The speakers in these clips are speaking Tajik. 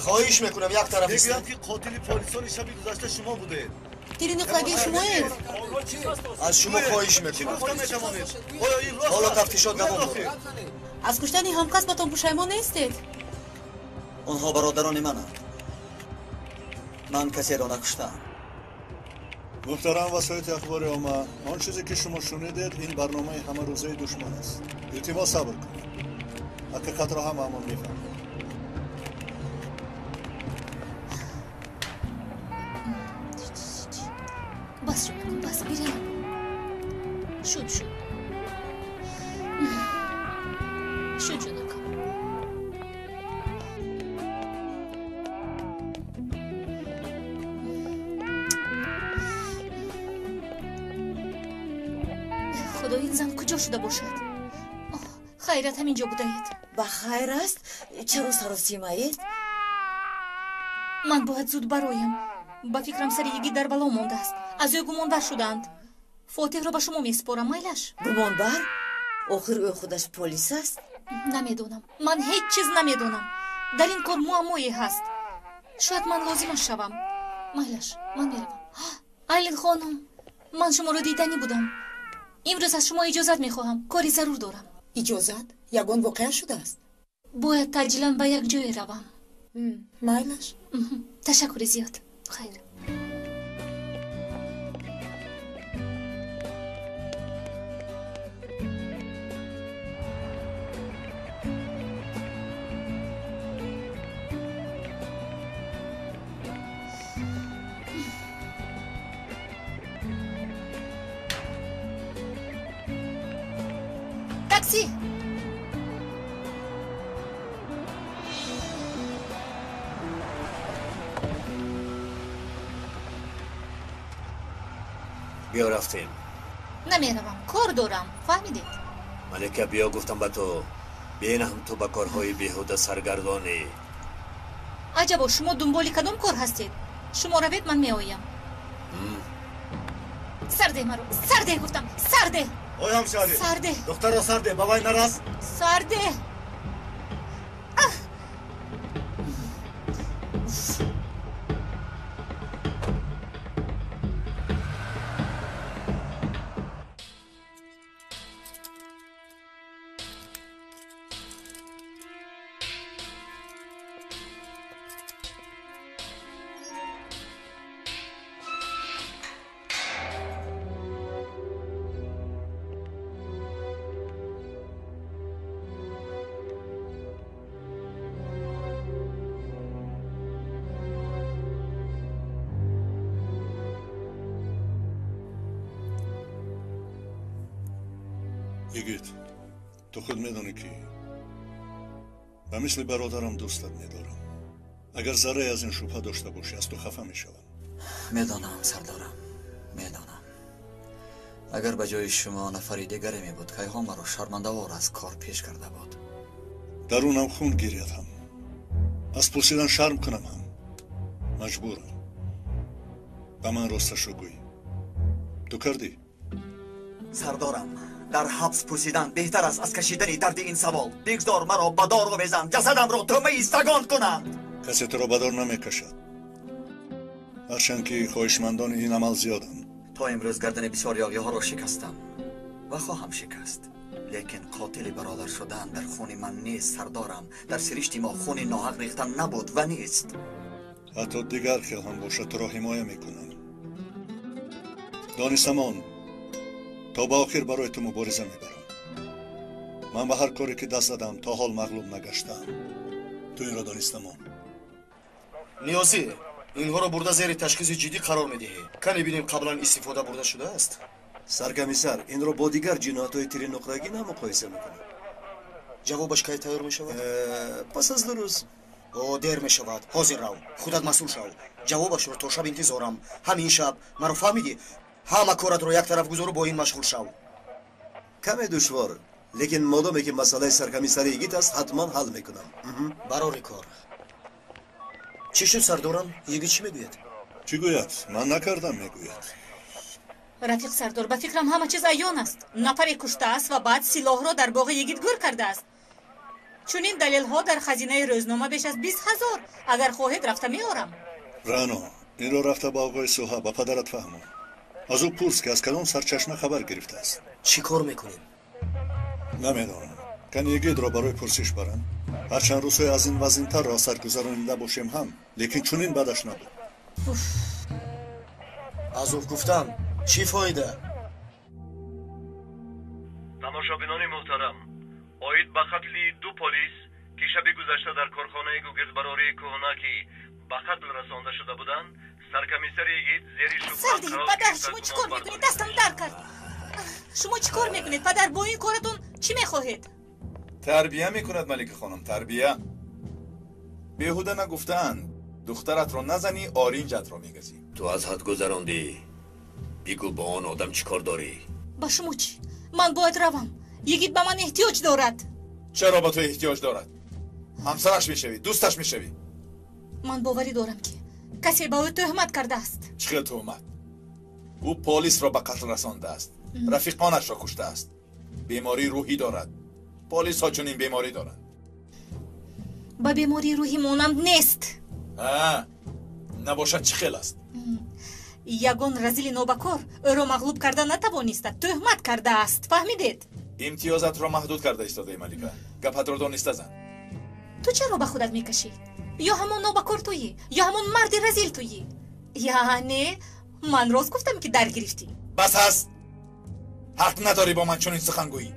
Хоҳиш мекунам, як тараф истед. Мегӯянд, ки қотили полисони шаби гузашта шумо будед. Тири нуқрагии шумоед? Аз шумо хоҳиш мекунам. Ҳоло тафтишот давом дорад. Аз куштани ҳамкасбатон пушаймон нестед? Онҳо бародарони мананд. Ман касеро накуштаам. Муҳтарам васоити ахбори омма, он чизе ки шумо шунидед, ин барномаи ҳамарӯзаи душман аст. Илтимос, сабр кунед. Ҳақиқатро ҳамаамон мефаҳмем. Бас ҷонакам, бас, гиря накун. Шуд, шуд. Шуд, ҷонакам. Худо, ин зан куҷо шуда бошад? Хайрат, ҳамин ҷо будаед. Ба хайр аст? Чаро саросимаед? Ман бояд зуд бароям. Ба фикрам, сари йигит дар бало мондааст. Аз ӯ гумонбар шудаанд. Фотиҳро ба шумо месупорам, майлаш? Гумонбар? Охир ӯ худаш полис аст. Намедонам, ман ҳеҷ чиз намедонам. Дар ин кор муаммое ҳаст. Шояд ман лозимаш шавам. Майлаш, ман меравам. Айлин хонум, ман шуморо диданӣ будам. Имрӯз аз шумо иҷозат мехоҳам, кори зарур дорам. Иҷозат? Ягон воқеа шудааст? Бояд таъҷилан ба як ҷое равам. Майлаш. Ташаккури зиёд. Хайр. Такси! Биё, рафтем. Намеравам, кор дорам, фаҳмидед? Малика, биё, гуфтам ба ту. Бенаҳм ту ба корҳои беҳуда саргардонӣ. Аҷабо, шумо дунболи кадом кор ҳастед? Шумо равед, ман меоям. Сарде маро, сарде гуфтам, сарде! Ой, ҳамшаҳрӣ! Сарде! Духтарро сарде, ба вай нарас! Сарде! Йигит, ту худ медонӣ, ки ба мисли бародарам дӯстат медорам. Агар заррае аз ин шубҳа дошта бошӣ, аз ту хафа мешавам. Медонам, сардорам, медонам. Агар ба ҷои шумо нафари дигаре мебуд, кайҳо маро шармандавор аз кор пеш карда буд. Дарунам хун гиряд ҳам, аз пурсидан шарм кунам ҳам, маҷбурам. Ба ман росташро гӯй, ту кардӣ? Сардорам, дар ҳабс пурсидан беҳтар аст аз кашидани дарди ин савол. Бигзор маро ба дор овезанд, ҷасадамро тӯъмаи сагон кунанд. Касе туро ба дор намекашад, ҳарчанд ки хоҳишмандони ин амал зиёданд. То имрӯз гардани бисёр ёғиҳоро шикастам ва хоҳам шикаст, лекин қотили бародар шудан дар хуни ман нест, сардорам. Дар сиришти мо хуни ноҳақ рехтан набуд ва нест. Ҳатто дигар хел ҳам бошад, туро ҳимоя мекунам. Донистамон, то ба охир барои ту мубориза мебарам. Ман ба ҳар коре ки даст задам, то ҳол мағлуб нагаштаам. Ту инро донистамон. Ниёзӣ, инҳоро бурда зери ташхиси ҷиддӣ қарор медиҳӣ. Кане бинем, қаблан истифода бурда шудааст? Саркомиссар, инро бо дигар ҷиноятҳои тири нуқрагӣ намуқоиса мекунам. Ҷавобаш кай тайёр мешавад? Пас аз 2 рӯз. О, дер мешавад. Ҳозир рав, худат масъул шав. Ҷавобашро то шаб интизорам. Ҳамин шаб. Маро фаҳмидӣ? Ҳама коратро як тараф гузору бо ин машғул шав. Каме душвор, лекин модоме ки масъалаи саркомиссари йигит аст, ҳатман ҳал мекунам. Барори кор. Чӣ шуд, сардорам? Йигит чӣ мегӯяд? Чӣ гӯяд? Ман накардам, мегӯяд. Рафиқ сардор, ба фикрам, ҳама чиз аён аст. Нафаре куштааст ва баъд силоҳро дар боғи йигит гӯр кардааст. Чунин далелҳо дар хазинаи рӯзнома беш аз 20,000. Агар хоҳед рафта меорам. Рано, инро рафта ба оғои Суҳа, ба падарат фаҳмон. Аз ӯ пурс, ки аз кадом сарчашма хабар гирифтааст. Чӣ кор мекунем? Намедонам. Кани Йигитро барои пурсиш барам. Ҳарчанд рӯзҳои аз ин вазнинтарро аз сар гузаронида бошем ҳам, лекин чунин бадаш набуд. Аз уф гуфтан чӣ фоида? Тамошобинони муҳтарам, оид ба қатли ду полис, ки шаби гузашта дар корхонаи гугирдбарории кӯҳна, ки ба қатл расонда шуда буданд, саркомиссари Йигит зери шубҳа Сардиҳед, қарор падар, гирифта шумо чӣ кор гумон мекунед? бардошта Дастам дар кард. Шумо чӣ кор мекунед, падар? Бо ин коратон чӣ мехоҳед? Тарбия мекунад, Малика хонум, тарбия. Беҳуда нагуфтаанд: духтаратро назанӣ, оринҷатро мегазӣ. Ту аз ҳад гузарондӣ. Бигӯ, бо он одам чӣ кор дорӣ? Ба шумо чӣ? Ман бояд равам. Йигит ба ман эҳтиёҷ дорад. Чаро ба ту эҳтиёҷ дорад? Ҳамсараш мешавӣ, дӯсташ мешавӣ. Ман боварӣ дорам, ки касе ба ӯ тӯҳмат кардааст. Чӣ хел тӯҳмат? Ӯ полисро ба қатл расондааст, рафиқонашро куштааст, бемории рӯҳӣ дорад. Полисҳо чунин беморӣ доранд. Ба бемории рӯҳӣ монанд нест. А набошад, чӣ хел аст? Ягон разили нобакор ӯро мағлуб карда натавониста, тӯҳмат кардааст, фаҳмидед? Имтиёзатро маҳдуд карда истодаи, Малика. Гапатро дониста зан. Ту чаро ба худат мекашӣ? Ё ҳамон нобакор туӣ, ё ҳамон марди разил туӣ. Яъне ман рост гуфтам, ки дар гирифтӣ. Бас аст! Ҳақ надорӣ бо ман чунин сухан гӯӣ.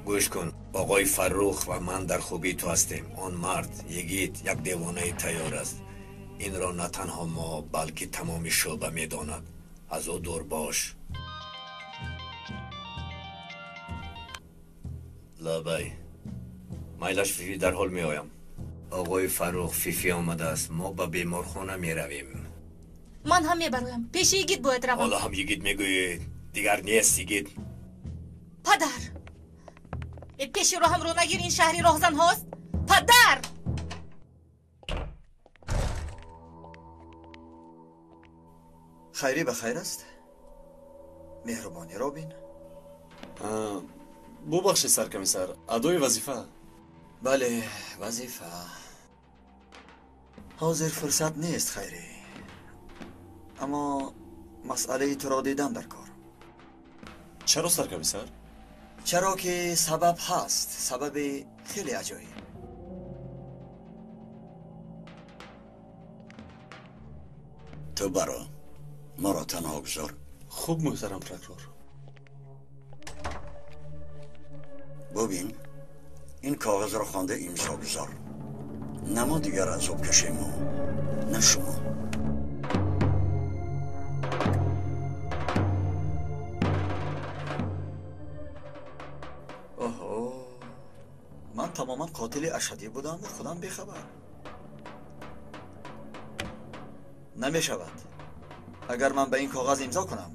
Гӯш кун, оғои Фаррух ва ман дар хубии ту ҳастем. Он мард Йигит як девонаи тайёр аст. Инро на танҳо мо, балки тамоми шӯъба медонад. Аз ӯ дур бош. Лабай, майлаш, Фифи, дарҳол меоям. Оғои Фаррух, Фифи омадааст, мо ба беморхона меравем. Ман ҳам мебароям, пеши Йигит бояд равам. Ҳоло ҳам Йигит мегӯед? Дигар нест Йигит. Падар, пеши роҳамро нагир, ин шаҳри роҳзанҳост, падар. Хайрӣ ба хайр аст, меҳрубонӣ робин. Бубахшед, саркомиссар, адои вазифа. Бале, вазифа. Ҳозир фурсат нест, Хайрӣ, аммо масъалаи туро дидам дар кор. Чаро, саркомиссар? Чаро ки сабаб ҳаст, сабаби хеле аҷоиб. Ту баро, моро танҳо гузор. Хуб, муҳтарам прокурор. Бубин, ин коғазро хонда имзо гузор. На мо дигар азоб кашему, на шумо. Оҳо, ман тамоман қотили ашадӣ будам ва худам бехабар. Намешавад. Агар ман ба ин коғаз имзо кунам,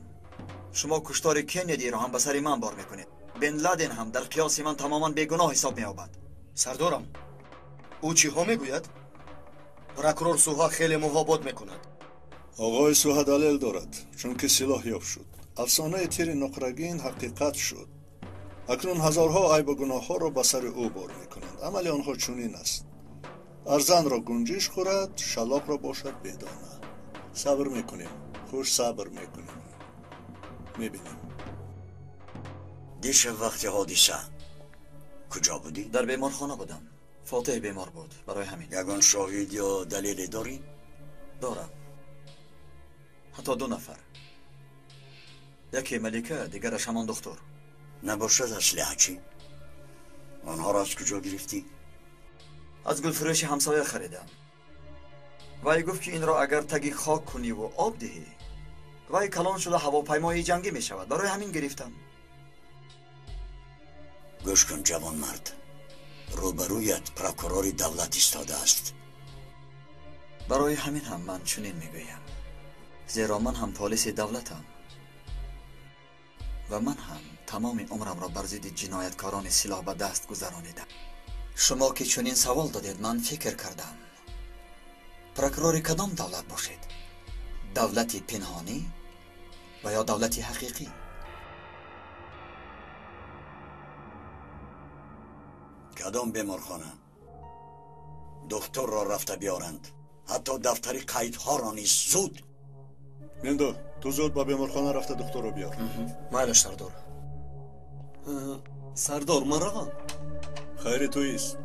шумо куштори Кеннедиро ҳам ба сари ман бор мекунед. Бен Ладен ҳам дар қиёси ман тамоман бегуноҳ ҳисоб меёбад. Сардорам, ӯ чиҳо мегӯяд? Прокурор Суҳа хеле муҳобот мекунад. Оғои Суҳа далел дорад, чунки силоҳ ёфт шуд. Афсонаи тири нуқрагин ҳақиқат шуд. Акнун ҳазорҳо айбу гуноҳҳоро ба сари ӯ бор мекунанд. Амали онҳо чунин аст: арзанро гунҷиш хӯрад, шалоқро бошад бедона. Сабр мекунем, хуш сабр мекунем, мебинем. Дишаб вақти ҳодиса куҷо будӣ? Дар беморхона будам. Фотеҳ бемор буд, барои ҳамин. Ягон шоҳид ё далеле дорӣ? Дорам, ҳатто ду нафар. Яке Малика, дигараш ҳамон духтур. Набошад аслиҳа чӣ? Онҳоро аз куҷо гирифтӣ? Аз гулфурӯши ҳамсоя харидам. Вай гуфт, ки инро агар таги хок куниву об диҳӣ, вай калон шуда ҳавопаймои ҷангӣ мешавад. Барои ҳамин гирифтам. Гӯш кун, ҷавонмард, рӯбарӯят прокурори давлат истодааст. Барои ҳамин ҳам ман чунин мегӯям, зеро ман ҳам полиси давлатам ва ман ҳам тамоми умрамро бар зидди ҷинояткорони силоҳ ба даст гузаронидам. Шумо ки чунин савол додед, ман фикр кардам: прокурори кадом давлат бошед? Давлати пинҳонӣ ва ё давлати ҳақиқӣ? Кадом беморхона? Духтурро рафта биёранд. Ҳатто дафтари қайдҳоро низ зуд. Мендо, ту зуд ба беморхона рафта духтурро биёр. Майлаш, сардор. Сардор, ман равам. Хайри туист.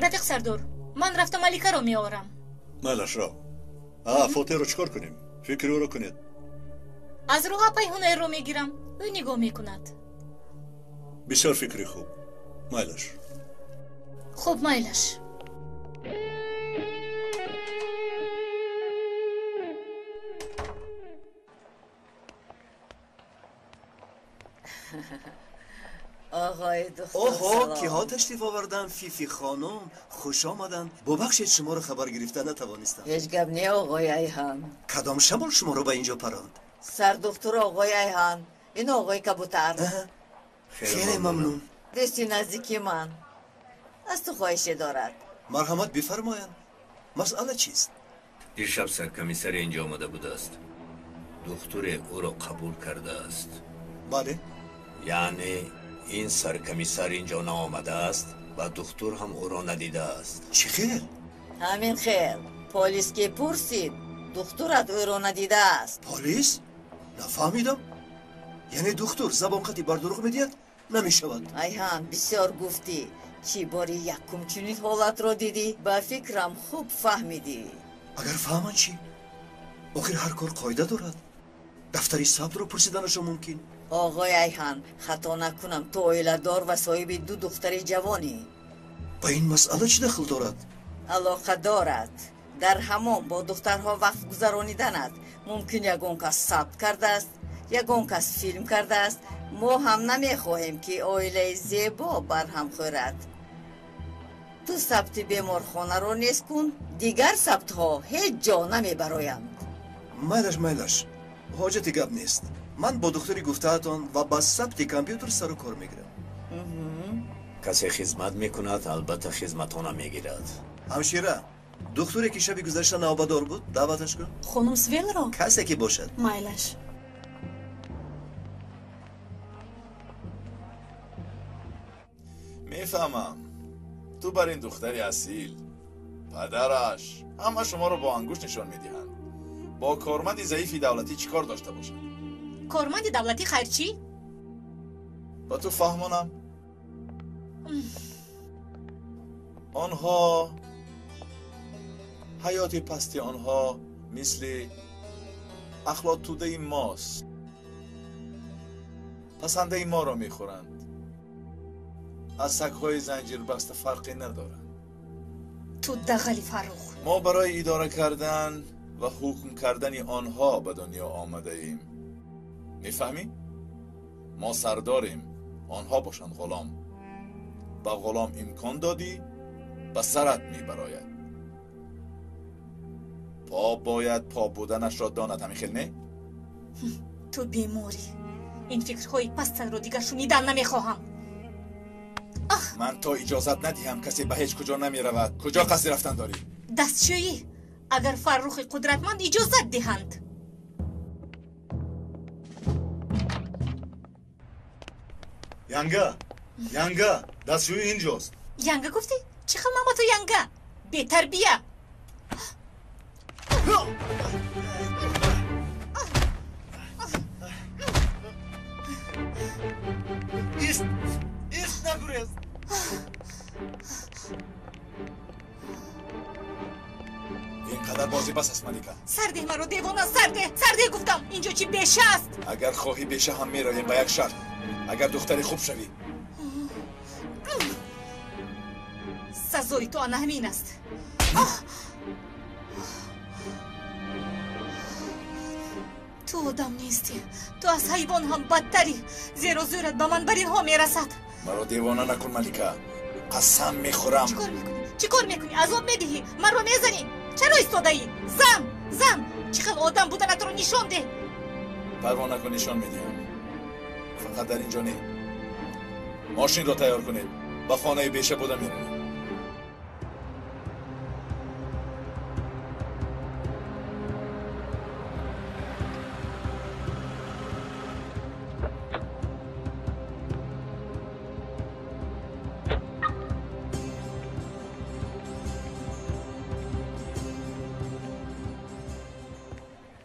Рафиқ сардор, ман рафта Маликаро меорам. Майлаш, рав. Фотеҳро чӣ кор кунем? Фикри ӯро кунед. Аз роҳ апай Ҳунайрро мегирам. Ӯ нигоҳ мекунад. Бисёр фикри хуб. Майлаш. Хуб, майлаш. Оғои духтур, Оҳо, салом. Киҳо ташриф овардан? Фифи хонум, хуш омаданд. Бубахшед, шуморо хабар гирифта натавонистам. Ҳеҷ гап не, оғои Айҳан. Кадом шамол шуморо ба инҷо паронд? Сардухтур оғои Айҳан, ин оғои Кабутар. Хеле мамнун. Дӯсти наздики ман. Аз ту хоҳише дорад. Марҳамат, бифармоянд. Масъала чист? Дишаб саркомиссар инҷо омада будааст. Духтуре ӯро қабул кардааст. Бале. Яъне ин саркомиссар инҷо наомадааст ва духтур ҳам ӯро надидааст. Чӣ хел? Ҳамин хел. Полис ки пурсид, духтурат ӯро надидааст. Полис? Нафаҳмидам. Яъне духтур забонқати бар дурӯғ медиҳад? Намешавад. Айҳан, бисёр гуфтӣ. Чӣ бори якум чунин ҳолатро дидӣ? Ба фикрам, хуб фаҳмидӣ. Агар фаҳманд чӣ? Охир ҳар кор қоида дорад. Дафтари сабтро пурсиданашон мумкин. Оғои Айҳан, хато накунам, ту оиладор ва соҳиби ду духтари ҷавонӣ. Ба ин масъала чӣ дахл дорад? Алоқа дорад. Дар ҳамом бо духтарҳо вақт гузарониданат мумкин. Ягон кас сабт кардааст, ягон кас филм кардааст. Мо ҳам намехоҳем, ки оилаи зебо барҳам хӯрад. Ту сабти беморхонаро нест кун, дигар сабтҳо ҳеҷ ҷо намебароянд. Майлаш, майлаш, ҳоҷати гап нест. Ман бо духтури гуфтаатон ва ба сабти компютер сару кор мегирам. Касе хизмат мекунад, албатта хизматона мегирад. Ҳамшира, духтуре ки шаби гузашта навбадор буд, даъваташ кун. Хонум Свелро? Касе ки бошад. Майлаш. Мефаҳмам, ту бар ин духтари асил, падараш ҳама шуморо бо ангушт нишон медиҳанд. Бо корманди заифи давлатӣ чӣ кор дошта бошад? Корманди давлатӣ хайр чӣ? Ба ту фаҳмонам, онҳо ҳаёти пасти онҳо мисли ахлоттудаи мост, пасандаи моро мехӯранд. Аз сагҳои занҷирбаста фарқе надоранд. Ту дағали, Фаррух. Мо барои идора кардан ва ҳукм кардани онҳо ба дунё омадаем, мефаҳмӣ? Мо сардорем, онҳо бошанд ғулом. Ба ғулом имкон додӣ, ба сарат мебарояд. По бояд по буданашро донад, ҳамин хел не? Ту беморӣ. Ин фикрҳои пастатро дигар шунидан намехоҳам. Ман то иҷозат надиҳам, касе ба ҳеҷ куҷо намеравад. Куҷо қасди рафтан дорӣ? Дастшӯӣ, агар Фаррухи қудратманд иҷозат диҳанд. Янга, янга, дастшӯӣ инҷост. Янга гуфтӣ? Чӣ хел мама ту янга? Бетарбия! Ист, ист, нагурез! Ин қадар бозӣ бас аст, Малика. Сардеҳ маро, девона, сардеҳ, сардеҳ гуфтам. Инҷо чӣ беша аст? Агар хоҳӣ, беша ҳам меравем, ба як шарт: агар духтари хуб шавӣ. Сазои ту ана ҳамин аст. Ту одам нестӣ, ту аз ҳайвон ҳам бадтарӣ, зеро зӯрат ба ман бар инҳо мерасад. Маро девона накун, Малика, қасам мехӯрам. Чӣ кор мекунӣ? Чӣ кор мекунӣ? Азоб медиҳӣ, маро мезанӣ. Чаро истодаӣ? Зан, зан, чӣ хел одам буданатро нишон деҳ. Парво накун, нишон медиҳам, фақат дар ин ҷо не. Мошинро тайёр кунед, ба хонаи беша буда меравем.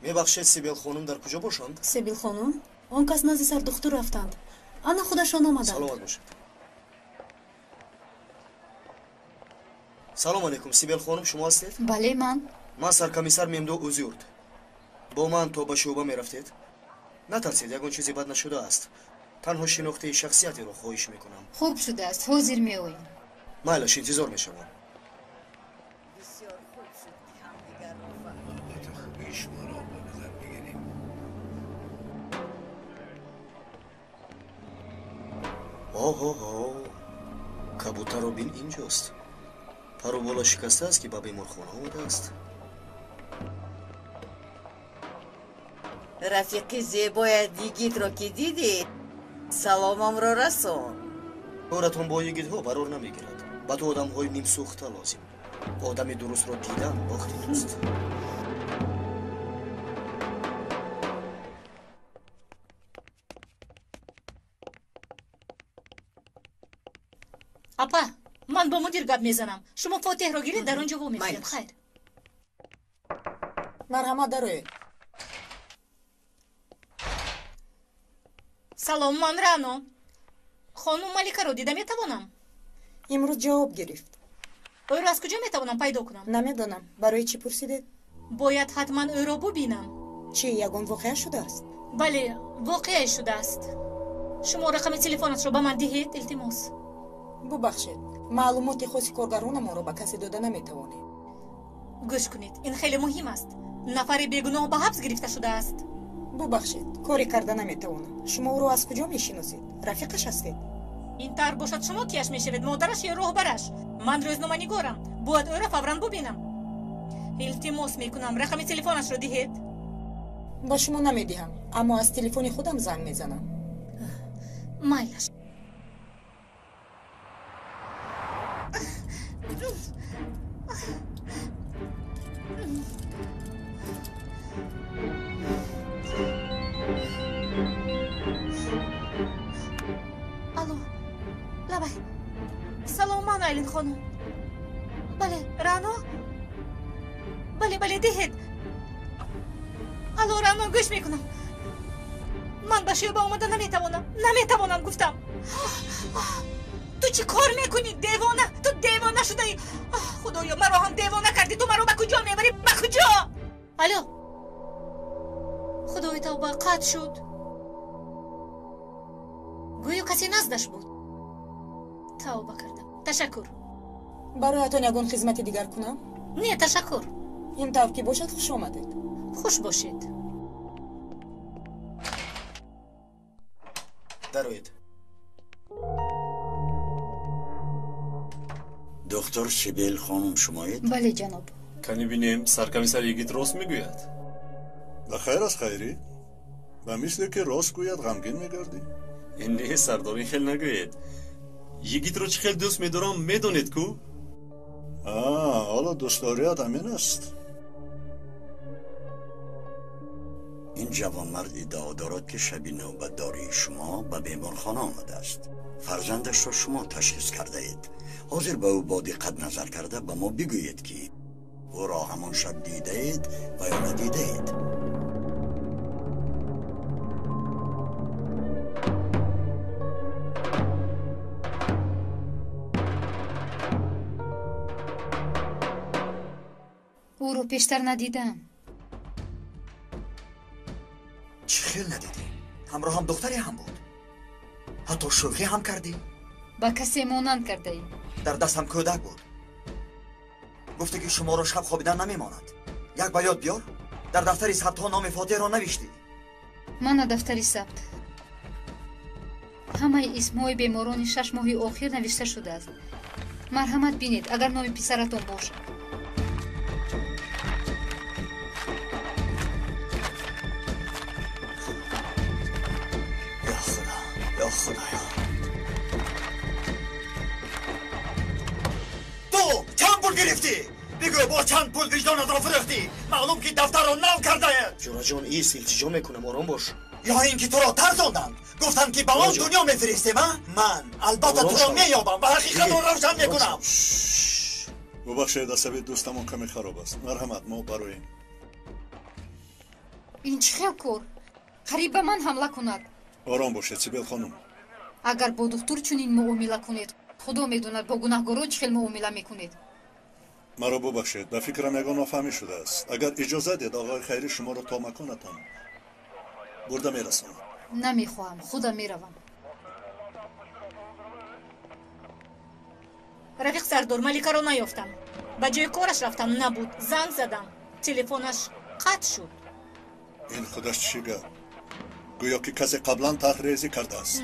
Мебахшед, Сибил хонум дар куҷо бошанд? Сибил хонум? Он кас назди сардухтур рафтанд. Ана худашон омаданд. Саломат бошед. Салом алейкум, Сибил хонум, шумо ҳастед? Бале, ман. Ман саркомиссар Мемдо Ӯзюрт. Бо ман то ба шӯъба мерафтед? Натарсед, ягон чизе бад нашудааст. Танҳо шинохти шахсиятеро хоҳиш мекунам. Хуб шудааст, ҳозир меоем. Майлаш, интизор мешавам. Оҳоҳо, кабутарро бин, инҷост. Пару бола шикастааст, ки ба беморхона омадааст. Рафиқи зебоя Йигитро ки дидӣ, саломамро расон. Коратон бо йигитҳо барор намегирад. Ба ту одамҳои нимсӯхта лозим. Одами дурустро дидан бохти туст. Апа, ман бо мудир гап мезанам. Шумо Фотеҳро гиред, дар он ҷо вомехӯрем. Хайр. Марҳамат, дароед. Салом, ман Рано. Хонум Маликаро дида метавонам? Имрӯз ҷавоб гирифт. Ӯро аз куҷо метавонам пайдо кунам? Намедонам. Барои чӣ пурсидед? Бояд ҳатман ӯро бубинам. Чӣ, ягон воқеа шудааст? Бале, воқеае шудааст. Шумо рақами телефонатро ба ман диҳед, илтимос. Бубахшед, маълумоти хоси коргаронамонро ба касе дода наметавонем. Гӯш кунед, ин хеле муҳим аст. Нафари бегуноҳ ба ҳабс гирифта шудааст. Бубахшед, коре карда наметавонам. Шумо ӯро аз куҷо мешиносед? Рафиқаш ҳастед? Ин тавр бошад, шумо кияш мешавед, модараш ё роҳбараш? Ман рӯзноманигорам, бояд ӯро фавран бубинам. Илтимос мекунам, рақами телефонашро диҳед. Ба шумо намедиҳам, аммо аз телефони худам занг мезанам. Майлаш. Алло, лабай. Салом, ман Айлин хонум. Бале, Рано? Бале, бале, диҳед. Алло, Рано, гӯш мекунам. Ман ба шӯъба омада наметавонам. Наметавонам, гуфтам. Ту чӣ кор мекунӣ, девона? Ту девона шудаӣ. Худоё, маро ҳам девона кардӣ. Ту маро ба куҷо мебарӣ? Ба куҷо? Алло. Худои тавба, қатъ шуд. Гӯё касе наздаш буд. Тавба кардам. Ташаккур. Бароятон ягон хизмати дигар кунам? Не, ташаккур. Ин тавр ки бошад, хуш омадед. Хуш бошед. Дароед. Доктор Сибил хонум шумоед? Бале, ҷаноб. Кани бинем, саркомиссар Йигит рост мегӯяд? Ба хайр аст, Хайрӣ. Ба мисле ки рост гӯяд, ғамгин мегардӣ. Не, сардор, ин хел нагӯед. Йигитро чӣ хел дӯст медорам, медонед ку? Ҳоло дӯстдорият ҳамин аст. Ин ҷавонмард иддао дорад, ки шаби навбатдории шумо ба беморхона омадааст. Фарзандашро шумо ташхис кардаед. Ҳозир ба ӯ бо диққат назар карда ба мо бигӯед, ки ӯро ҳамон шаб дидаед ва ё надидаед. Ӯро пештар надидам. Чӣ хел надидӣ? Ҳамроҳам духтаре ҳам буд. Ҳатто шӯхӣ ҳам кардӣ. Ба касе монанд кардаӣ. Дар дастам кӯдак буд. Гуфте ки шуморо шаб хобидан намемонад. Як ба ёд биёр, дар дафтари сабтҳо номи Фотеҳро навиштӣ. Мана дафтари сабт. Ҳамаи исмҳои беморони 6 моҳи охир навишта шудааст. Марҳамат бинед, агар номи писаратон бошад. Ё Худо, ё Худоё. Ту чанд пул гирифтӣ? Бигӯ, бо чанд пул виҷдонатро фурӯхтӣ? Маълум ки дафтарро нав кардаед. Ҷураҷон, ис, илтиҷо мекунам, ором бош. Ё ин ки туро тарсонданд, гуфтанд ки ба он дунё мефиристем, а? Ман албатта туро меёбам ва ҳақиқатро равшан мекунам. Бубахшед, асаби дӯстамон каме хароб аст. Марҳамат, мо бароем. Ин чӣ хел кор? Қариб ба ман ҳамла кунад. Ором бошед, Сибел хонум. Агар бо духтур чунин муомила кунед, худо медонад бо гунаҳгорон чӣ хел муомила мекунед. Маро бубахшед, ба фикрам ягон нофаҳмӣ шудааст. Агар иҷоза диҳед, оғои Хайрӣ шуморо то маконатон бурда мерасонад. Намехоҳам, худам меравам. Рафиқ сардор, Маликаро наёфтам. Ба ҷои кораш рафтам, набуд. Занг задам, телефонаш қатъ шуд. Ин худаш чӣ гап? Гӯё ки касе қаблан тарҳрезӣ кардааст.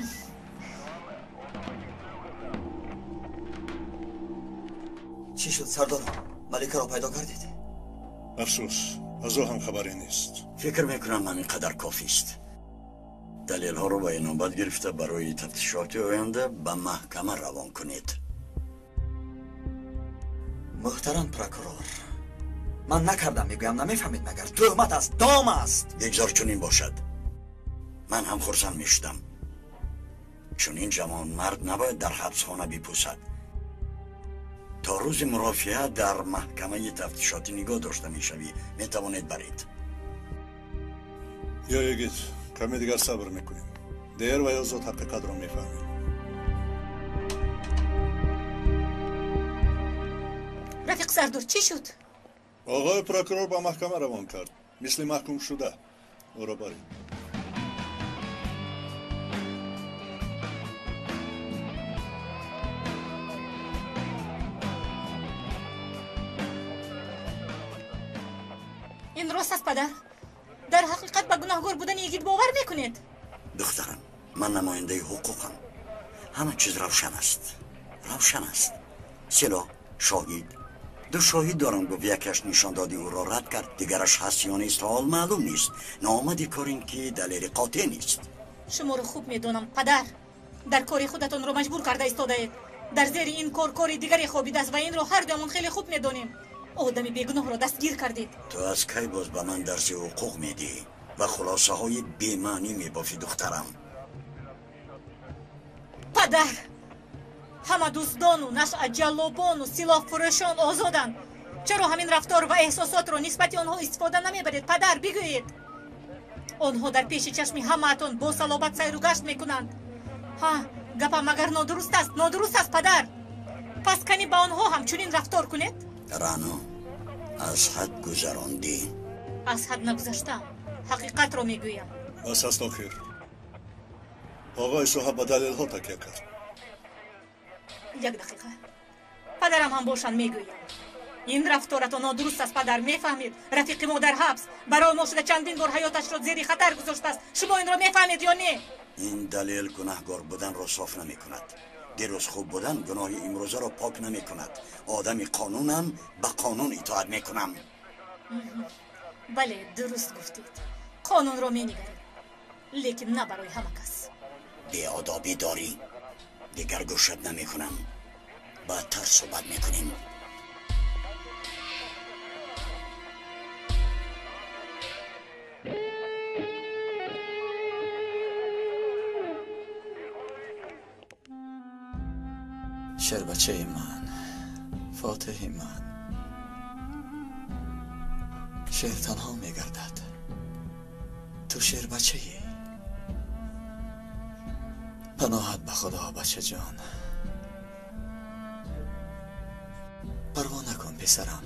Чӣ шуд, сардор? Маликаро пайдо кардед? Афсӯс, аз ӯ ҳам хабаре нест. Фикр мекунам ҳамин қадар кофист. Далелҳоро ба инобат гирифта барои тафтишоти оянда ба маҳкама равон кунед. Муҳтарам прокурор, ман накардам, мегӯям, намефаҳмед магар? Тӯҳмат аст, дом аст. Бигзор чунин бошад. Ман ҳам хурсанд мешудам. Чунин ҷавонмард набояд дар ҳабсхона бипӯсад. То рӯзи мурофиа дар маҳкамаи тафтишотӣ нигоҳ дошта мешавӣ. Метавонед баред. Ё йигит, каме дигар сабр мекунем. Дер ва ё зуд ҳақиқатро мефаҳмем. Рафиқ сардор, чӣ шуд? Оғои прокурор ба маҳкама равон кард, мисли маҳкумшуда. Ӯро баред. Ин рост аст, падар? Дар ҳақиқат ба гунаҳгор будани йигит бовар мекунед? Духтарам, ман намояндаи ҳуқуқам. Ҳама чиз равшан аст. Равшан аст. Силоҳ, шоҳид. Ду шоҳид дорам, гуфт. Якаш нишондоди ӯро рад кард, дигараш ҳаст ё нест ҳол маълум нест. Ноомади кор ин ки далели қотеъ нест. Шуморо хуб медонам, падар. Дар кори худатонро маҷбур карда истодаед. Дар зери ин кор кори дигаре хобидааст ва инро ҳар дуямон хеле хуб медонем. Одами бегуноҳро дастгир кардед. Ту аз кай боз ба ман дарси ҳуқуқ медиҳӣ ва хулосаҳои бемаънӣ мебофӣ, духтарам? Падар, ҳама дуздону нашъаҷаллобону силоҳфурӯшон озоданд. Чаро ҳамин рафтор ва эҳсосотро нисбати онҳо истифода намебаред, падар? Бигӯед. Онҳо дар пеши чашми ҳамаатон бо салобат сайру гашт мекунанд. Ҳа, гапам агар нодуруст аст, нодуруст аст, падар. Пас кани ба онҳо ҳам чунин рафтор кунед? Рано, аз ҳад гузарондӣ. Аз ҳад нагузаштам, ҳақиқатро мегӯям. Бас аст охир. Оғои соҳаб ба далелҳо такя кард. Як дақиқа. Падарам ҳам бошанд, мегӯям. Ин рафторатон нодуруст аст, падар, мефаҳмед? Рафиқи мо дар ҳабс барои мо шуда чандин бор ҳаёташро зери хатар гузоштааст. Шумо инро мефаҳмед ё не? Ин далел гунаҳгор буданро соф намекунад. Дирӯз хуб будан гуноҳи имрӯзаро пок намекунад. Одами қонунам, ба қонун итоат мекунам. Бале, дуруст гуфтед. Қонунро менигарем, лекин на барои ҳама кас. Беодобӣ дорӣ. Дигар гӯшат намекунам. Баъдтар суҳбат мекунем. Шербачаи ман, фотиҳи ман, шер танҳо мегардад. Ту шербачаӣ. Паноҳат ба худо, бачаҷон. Парво накун, писарам.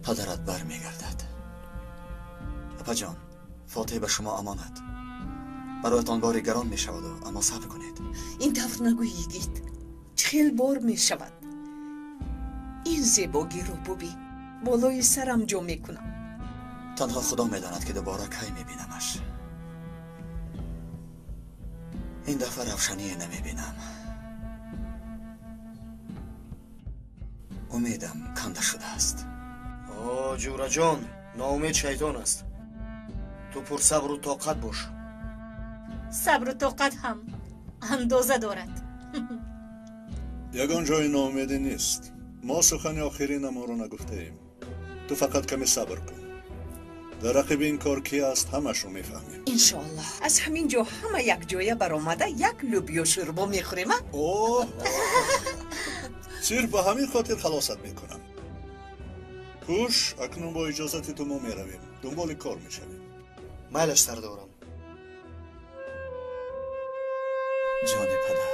Падарат бармегардад. Апаҷон, фотиҳ ба шумо амонат. Бароятон бори гарон мешаваду, аммо сабр кунед. Ин тавр нагӯй, йигит. Чӣ хел бор мешавад. Ин зебогиро бубин, болои сарам ҷо мекунам. Танҳо худо медонад, ки дубора кай мебинамаш. Ин дафъа равшание намебинам. Умедам канда шудааст. О, ҷураҷон, ноумед шайтон аст. Ту пурсабру тоқат бош. Сабру тоқат ҳам андоза дорад. Ягон ҷои ноумедӣ нест. Мо сухани охиринамонро нагуфтаем. Ту фақат каме сабр кун. Дар рақиби ин кор ки аст, ҳамашро мефаҳмем. Иншоаллоҳ, аз ҳамин ҷо ҳама якҷоя баромада як лӯбиё шӯрбо мехӯрем, а? О, сирф ба ҳамин хотир халосат мекунам. Хуш, акнун бо иҷозати ту мо меравем. Дунболи кор мешавем. Майлаш, сардорам. Ҷони падар.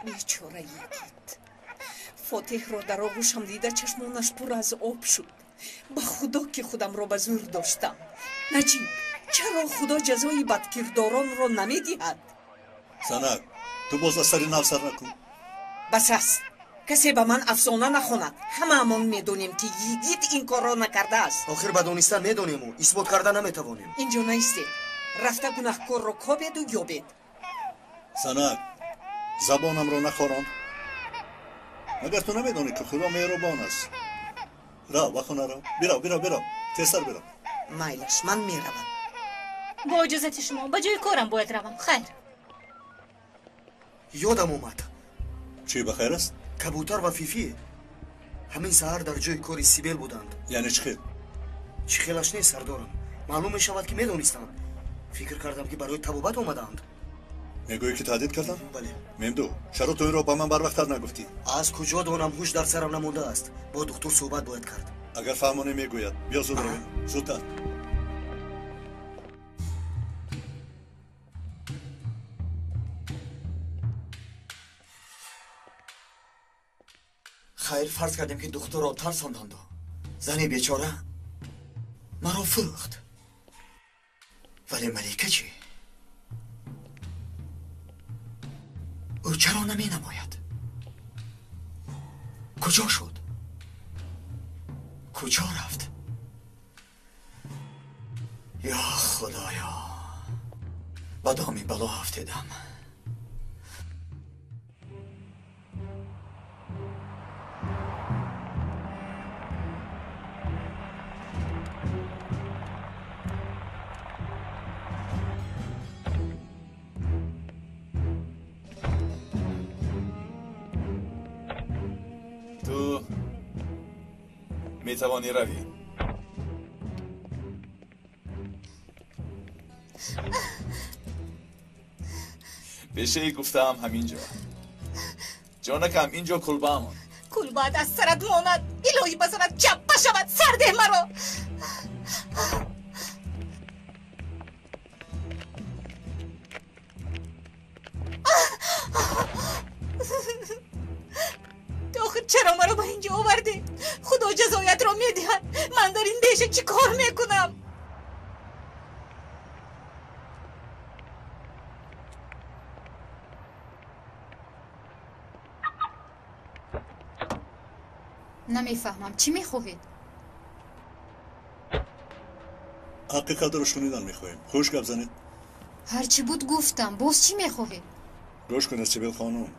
Бечора йигит. Фотеҳро дар оғӯшам дида, чашмонаш пур аз об шуд. Ба худо, ки худамро ба зӯр доштам. Наҷиб, чаро худо ҷазои бадкирдоронро намедиҳад? Занак, ту боз аз сари нав сар накун. Бас аст, касе ба ман афсона нахонад. Ҳамаамон медонем, ки йигит ин корро накардааст. Охир ба донистан медонему, исбот карда наметавонем. Инҷо наистед, рафта гунаҳкорро кобеду ёбед. Занак, забонамро нахорон. Магар ту намедонӣ, ки худо меҳрубон аст? Рав, ба хона рав. Бирав, бирав, бирав, тезтар бирав. Майлаш, ман меравам. Бо иҷозати шумо, ба ҷои корам бояд равам. Хайр. Ёдам омад. Чӣ, ба хайр аст? Кабутар ва Фифӣ ҳамин саҳар дар ҷои кори Сибел буданд. Яъне чӣ хел? Чӣ хелаш нест, сардорам. Маълум мешавад, ки медонистанд. Фикр кардам, ки барои табобат омадаанд. Мегӯӣ, ки таҳдид кардам? Бале. Мемду, чаро ту инро ба ман барвақттар нагуфтӣ? Аз куҷо донам, ҳуш дар сарам намондааст. Бо духтур суҳбат бояд кард. Агар фаҳмонӣ, мегӯяд. Биё, зуд равем, зудтар. Хайр, фарз кардем, ки духтурро тарсонданду зани бечора маро фурӯхт, вале Малика чӣ? Ӯ чаро наменамояд? Куҷо шуд? Куҷо рафт? Ё худоё, ба доми бало афтидам. Ту метавонӣ равӣ. Бешаи гуфтаам ҳамин ҷо. Ҷонакам, ин ҷо кулбаамон. Кулбаат аз сарат монад. Илоҳӣ, ба сарат чаппа шавад. Сардеҳ маро. Охир чаро маро ба ин ҷо овардӣ? Худо ҷазоятро медиҳад. Ман дар ин деша чӣ кор мекунам? Намефаҳмам, чӣ мехоҳед? Ҳақиқатро шунидан мехоҳем. Хуш гап занед. Ҳарчи буд гуфтам, боз чӣ мехоҳед? Гӯш кунед, Сибил хонум,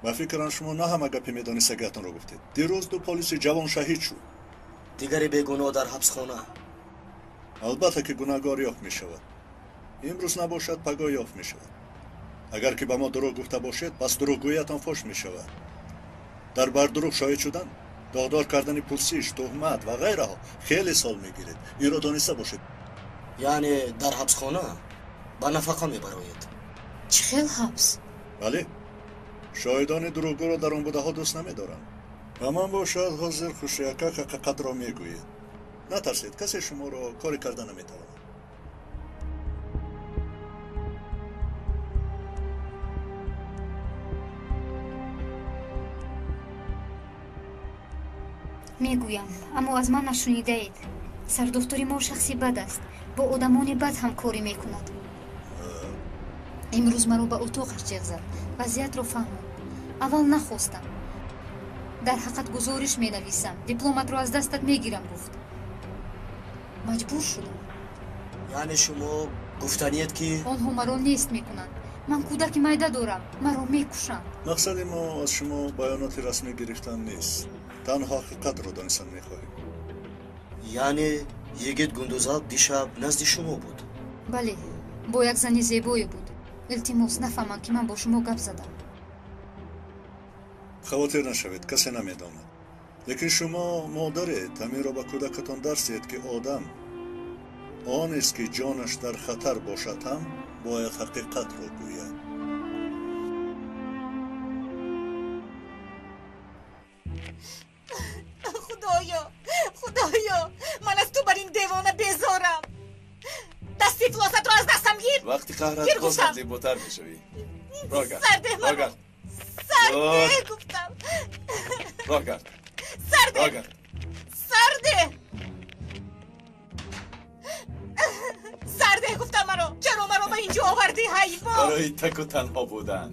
ба фикрам, шумо на ҳама гапи медонистагиатонро гуфтед. Дирӯз ду полиси ҷавон шаҳид шуд. Дигари бегуноҳ дар ҳабсхона. Албатта, ки гунаҳгор ёфт мешавад. Имрӯз набошад, пагоҳ ёфт мешавад. Агар ки ба мо дурӯғ гуфта бошед, пас дурӯғгӯиятон фош мешавад. Дар бардурӯғ шоҳид шудан, доғдор кардани пурсиш, туҳмат ва ғайраҳо хеле сол мегиред. Инро дониста бошед. Яъне дар ҳабсхона ба нафақа мебароед? Чӣ хел ҳабс? Бале, шоҳидони дурӯғгӯро дар он будаҳо дӯст намедорам. Ба ман бошад, ҳозир хушрӯякак ҳақиқатро мегӯед. Натарсед, касе шуморо коре карда наметавонад. Мегӯям, аммо аз ман нашунидаед. Сардухтури мо шахси бад аст, бо одамони бад ҳамкорӣ мекунад. Имрӯз маро ба утоқаш ҷеғ зад, вазъиятро фаҳмонд. Аввал нахостам. Дар ҳаққат гузориш менависам, дипломатро аз дастат мегирам, гуфт. Маҷбур шудам. Яъне шумо гуфтаниед, ки онҳо маро нест мекунанд. Ман кӯдаки майда дорам, маро мекушанд. Мақсади мо аз шумо баёноти расмӣ гирифтан нест, танҳо ҳақиқатро донистан мехоҳем. Яъне Йигит Гундузалп дишаб назди шумо буд. Бале, бо як зани зебое буд. Илтимос, нафаҳманд, ки ман бо шумо гап задам. Хавотир нашавед, касе намедонад. Лекин шумо модаред, ҳаминро ба кӯдакатон дарс диҳед, ки одам онест, ки ҷонаш дар хатар бошад ҳам бояд ҳақиқатро гӯяд. Худоё, Худоё, ман аз ту бар ин девона безорам. Дасти ифлосатро аз дастам гир. Вақти қаҳрат Гир боз ҳам гуфтам. зеботар мешавӣ. Роҳ гард. Сарде Роҳ маро. гард. Сарде гуфтам. Роҳ гард. Сарде. Роҳ гард. Сарде. Сарде гуфтам маро. Чаро маро ба инҷо овардӣ, ҳайвон? Барои таку танҳо будан.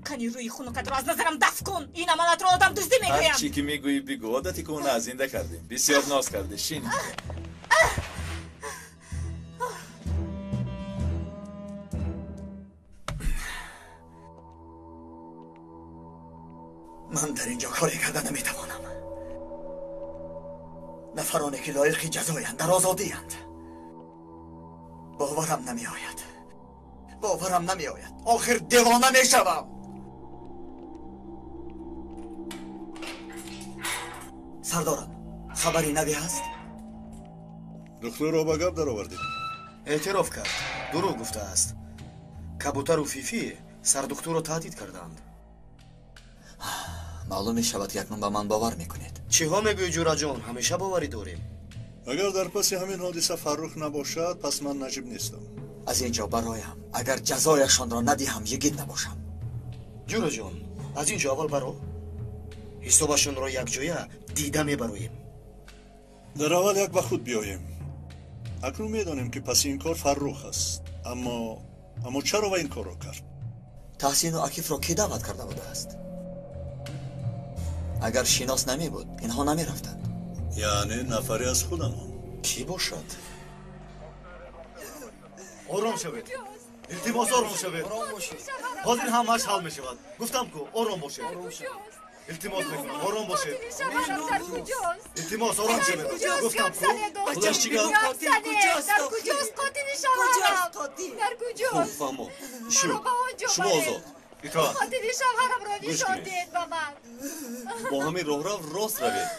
Кани рӯи хунукатро аз назарам дафт кун. Ин амалатро одам дуздӣ Ҳар мегӯям. чӣ ки мегӯӣ бигӯ. Одати кӯҳна зинда кардем. Бисёр ноз кардӣ. Шин. Ман дар инҷо коре карда наметавонам. Нафароне ки лоиқи ҷазоянд дар озодиянд. Боварам намеояд, боварам намеояд. Охир девона мешавам. Сардорам, хабари наве ҳаст? Духтурро ба гап даровардед. Эътироф кард, дурӯғ гуфтааст. Кабутару Фифӣ сардухтурро таҳдид карданд. Маълум мешавад, ки акнун ба ман бовар мекунед. Чиҳо мегӯӣ, Ҷураҷон? Ҳамеша боварӣ дорем. Агар дар паси ҳамин ҳодиса Фаррух набошад, пас ман Наҷиб нестам. Аз ин ҷо бароям. Агар ҷазояшонро надиҳам, йигит набошам. Ҷураҷон, аз ин ҷо аввал баро. Ҳисобашонро якҷоя дида мебароем. Дар аввал як ба худ биёем. Акнун медонем, ки паси ин кор Фаррух аст. Аммо чаро ва ин корро кард? Таҳсину Акифро кӣ даъват карда будааст? Агар шинос намебуд, инҳо намерафтанд. Яъне нафаре аз худамон. Кӣ бошад? Ором шавед, илтимос, ором шавед. Ҳозир ҳамааш ҳал мешавад. Гуфтам ку, ором бошед. Илтимос мекунам, ором бошед. Илтимос, ором шавед. Гуфтам ку. Худаш чӣ гап? Дар куҷост қотили шавҳарам? Дар Хуб, куҷост? фаҳмо шуд. Шумо озод. Итоат. Қотили шавҳарамро Гӯш нишон кунед. диҳед ба ман. Бо ҳамин роҳрав рост равед,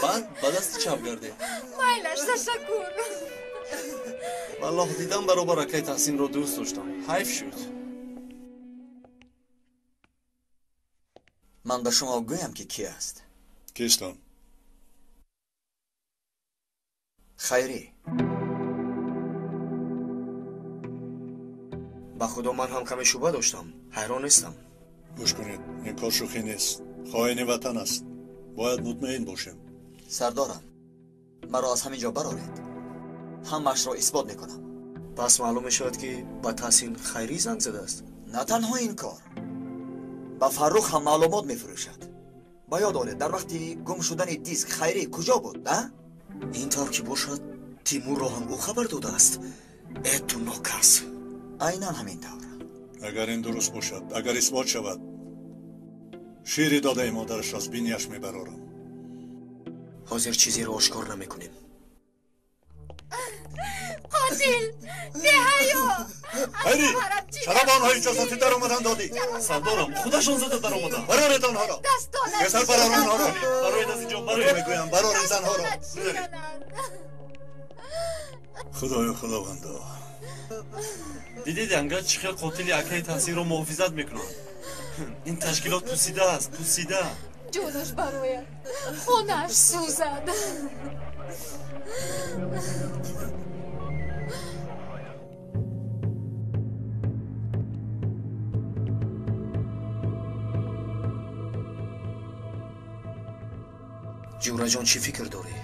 баъд ба дасти чап гардед. Майлаш, ташаккур. Валлоҳ, дидам, баробар акай Таҳсинро дӯст доштам. Ҳайф шуд. Ман ба шумо гӯям, ки кӣ аст. Кист он? Хайрӣ. Ба худо, ман ҳам каме шубҳа доштам. Ҳайрон нестам. Гӯш кунед, ин кор шӯхӣ нест. Хоини ватан аст. Бояд мутмаин бошем. Сардорам, маро аз ҳамин ҷо бароред. Ҳамаашро исбот мекунам. Пас маълум мешавад, ки ба Таҳсин Хайрӣ занг задааст. На танҳо ин кор, ба Фаррух ҳам маълумот мефурӯшад. Ба ёд оред, дар вақти гум шудани диск Хайрӣ куҷо буд, а? Ин тавр ки бошад, Тимурро ҳам ӯ хабар додааст. Э, ту нокас! Айнан ҳамин тавр. Агар ин дуруст бошад, агар исбот шавад, шири додаи модараш аз бинияш мебарорам. Ҳозир чизеро ошкор намекунем. Қотил беҳаё! Хайрӣ, чаро ба онҳо иҷозати даромадан додӣ? Сардорам, худашон зада даромаданд. Бароред онҳоро. Дастонат Песар, барор онҳоро. Бароед аз ин ҷо, бароед. Мегӯям, бароред занҳоро. Шикананд. Худоё, худовандо. Дидед, анга чӣ хел қотили акаи Таҳсинро муҳофизат мекунанд? Ин ташкилот пусида аст, пусида. Ҷонаш барояд, хонааш сӯзад. Ҷураҷон, чӣ фикр дорӣ?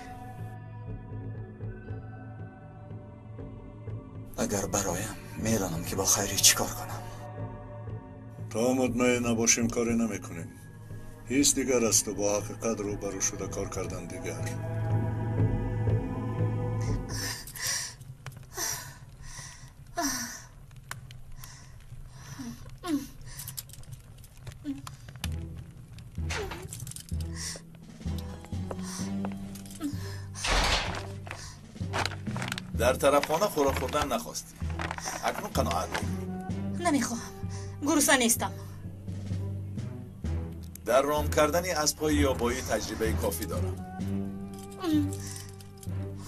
Агар бароям, медонам, ки бо Хайрӣ чӣ кор кунам. То мутмаин набошем, коре намекунем. Ҳис дигар асту бо ҳақиқат рӯбарӯ шуда кор кардан дигар. Дар тарабхона хӯрок хӯрдан нахостӣ. Акнун қаноат мекунӣ. Намехоҳам. Гурусна нестам. Дар ром кардани аспҳои ёбоӣ таҷрибаи кофӣ дорам.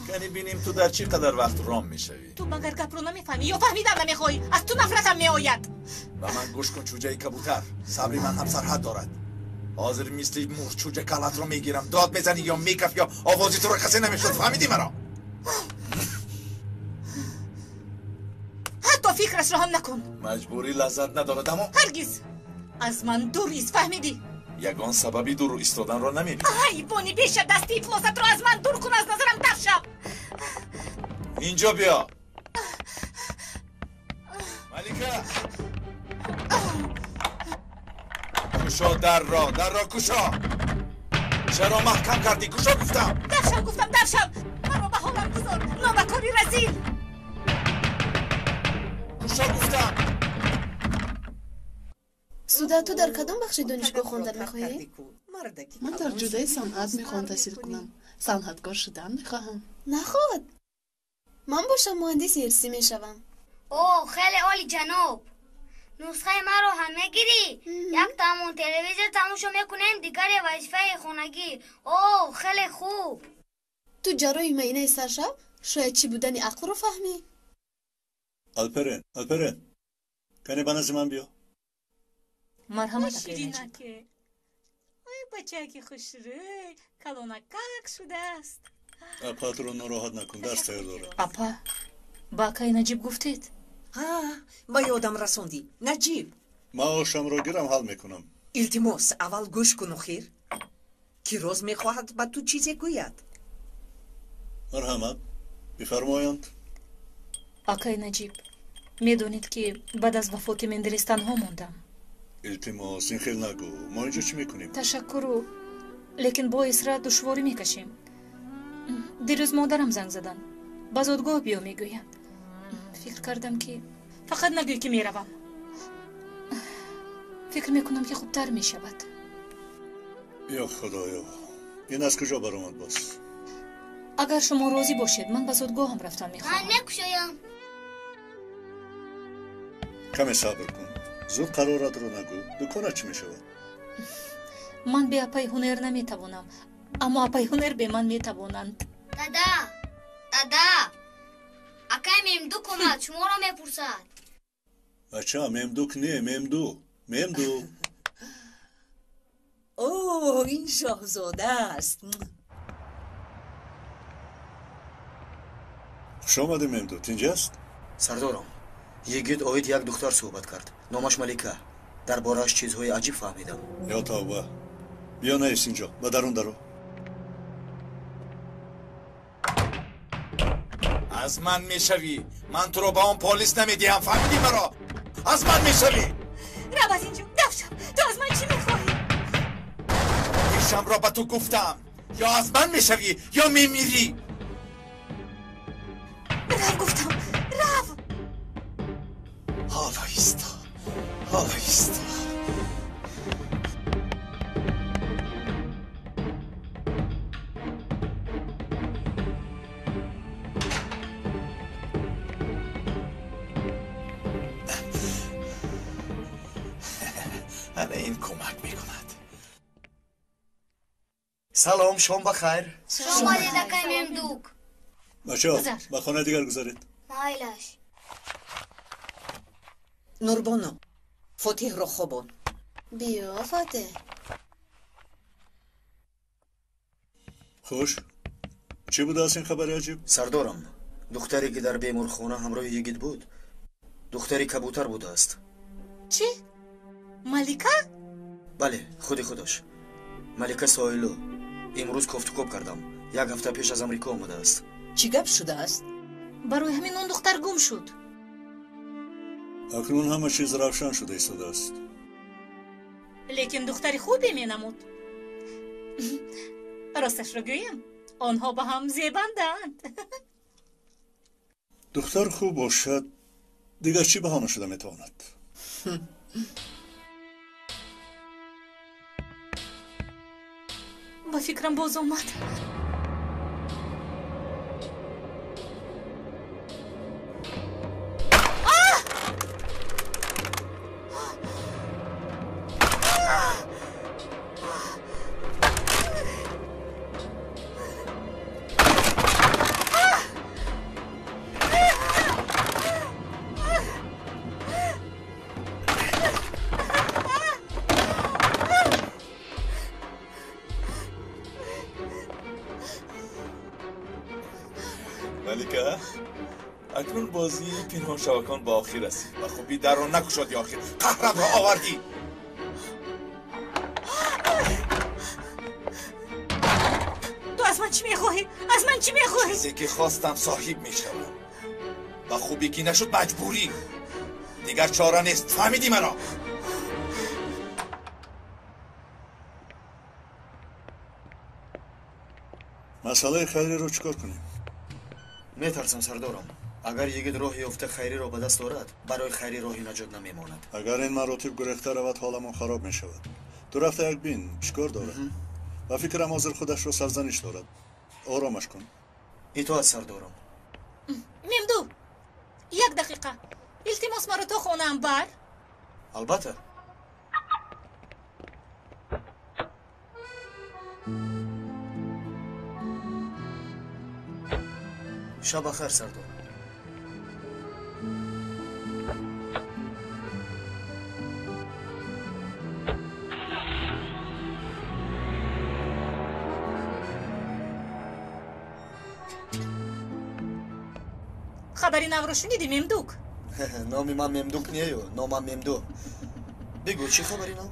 Кани бинем ту дар чӣ қадар вақт ром мешавӣ. Ту магар гапро намефаҳмӣ ё фаҳмидан намехоҳӣ? Аз ту нафратам меояд. Ба ман гӯш кун, чӯҷаи кабутар. Сабри ман ҳам сарҳад дорад. Ҳозир мисли мурчӯҷа калатро мегирам. Дод мезанӣ ё мекаф ё овози туро касе намешуд. Фаҳмидӣ маро? Ҳатто фикрашро ҳам накун. Маҷбурӣ лаззат надорад, аммо ҳаргиз аз ман дур ист, фаҳмидӣ? Ягон сабаби дуру истоданро намебинам. Ҳайвони беша, дасти ифлосатро аз ман дур кун, аз назарам даф шав. Инҷо биё. Малика! Кушо дарро, дарро кушо! Чаро маҳкам кардӣ? Кушо гуфтам! Даф шав гуфтам, даф шав! Маро ба ҳолам гузор, нобакори разил! Кушо гуфтам! Суда, ту дар кадом бахши донишгоҳ хондан мехоҳӣ? Ман дар ҷодаи санъат мехоҳам таҳсил кунам. Санъаткор шудан мехоҳам. Наход! Ман бошам муҳандиси ирсӣ мешавам. О, хеле оли ҷаноб! Нусхаи маро ҳам мегирӣ? Як тамон телевизор тамошо мекунем, дигаре вазифаи хонагӣ. О, хеле хуб! Ту ҷарроҳи маинаи сар шав, шояд чӣ будани ақлро фаҳмӣ. Алперен, Алперен, кане ба назди ман биё. Марҳамат, акай Наҷиб. Ой, бачаки хушрӯй, калонакак шудааст. Апатро нороҳат накун, дарс тайёр дорад. Апа, ба акай Наҷиб гуфтед? Ҳа, ба ёдам расондӣ. Наҷиб. Маошамро гирам, ҳал мекунам. Илтимос, аввал гӯш куну хир. Ки роз мехоҳад ба ту чизе гӯяд. Марҳамат, бифармоянд. Акай Наҷиб, медонед ки баъд аз вафоти Мендерес танҳо мондам. Илтимос, ин хел нагӯ. Мо инҷо чӣ мекунем? Ташаккуру, лекин бо Исра душворӣ мекашем. Дирӯз модарам занг заданд. Ба зодгоҳ биё мегӯянд. Фикр кардам ки фақат нагӯй ки меравам. Фикр мекунам ки хубтар мешавад. Ё худоё, ин аз куҷо баромад боз? Агар шумо розӣ бошед, ман ба зодгоҳам рафтан мехоҳам. Ман мекушоям. Каме сабр кун. Зуд қароратро нагӯ. Дуконат чӣ мешавад? Ман бе апаи ҳунер наметавонам, аммо апаи ҳунер бе ман метавонанд. Дада, дада, акай Мемдук омад, шуморо мепурсад. Бача, Мемдук не, Мемду, Мемду. О, ин шоҳзода аст. Хуш омадӣ, Мемду. Тинҷ аст? Сардорам, йигит оид як духтар суҳбат кард. Номаш Малика. Дар борааш чизҳои аҷиб фаҳмидам. Ё тавба, биё наист инҷо, ба дарун даро. Аз ман мешавӣ. Ман туро ба он полис намедиҳам, фаҳмидӣ маро? Аз ман мешавӣ. Рав аз инҷо, даф шав. Ту аз ман чӣ мехоҳӣ? Ишамро ба ту гуфтам. Ё аз ман мешавӣ, ё мемирӣ. Рав гуфтам, рав. Ҳоло исто, ҳоло исто. Ана ин кӯмак мекунад. Салом, шом ба хайр. Шом омадед, акай Мемдук. Бачаҳо, ба хонаи дигар гузаред. Майлаш. Нурбону, Фотиҳро хобон. Биё, Фотиҳ. Хуш, чӣ будааст ин хабари аҷиб? Сардорам, духтаре ки дар беморхона ҳамроҳи йигит буд, духтари кабутар будааст. Чӣ? Малика? Бале, худи худаш. Малика Соилу. Имрӯз кофтукоб кардам. Як ҳафта пеш аз Амрико омадааст. Чӣ гап шудааст? Барои ҳамин он духтар гум шуд. Акнун ҳама чиз равшан шуда истодааст. Лекин духтари хубе менамуд. Росташро гӯям, онҳо ба ҳам зебандаанд. Духтар хуб бошад, дигар чӣ баҳона шуда метавонад? Ба фикрам боз омад. Акнун бозии пинҳоншавакон ба охир расид. Ба хубӣ дарро накушодӣ охир. Қаҳрамро овардӣ. Ту аз ман чӣ мехоҳӣ? Аз ман чӣ мехоҳӣ? Чизе ки хостам соҳиб мешавам. Ба хубӣ ки нашуд маҷбурӣ. Дигар чора нест. Фаҳмидӣ маро? Масъалаи хайриро чӣ кор кунем? Метарсам сардорам. Агар йигит роҳ ёфта хайриро ба даст орад, барои хайри роҳи наҷот намемонад. Агар ин маротиб гурехта равад, ҳоламон хароб мешавад. Ту рафта як бин, чӣ кор дорад? Ба фикрам ҳозир худашро сарзаниш дорад. Оромаш кун. Итоат сардорам. Мемду, як дақиқа. Илтимос маро то хонаам бар. Албатта. Шаб бахайр сардор. Хабари навро шунидӣ, Мемдук? Номи ман Мемдук нею, номам Мемду. Бигӯ, чӣ хабари нав?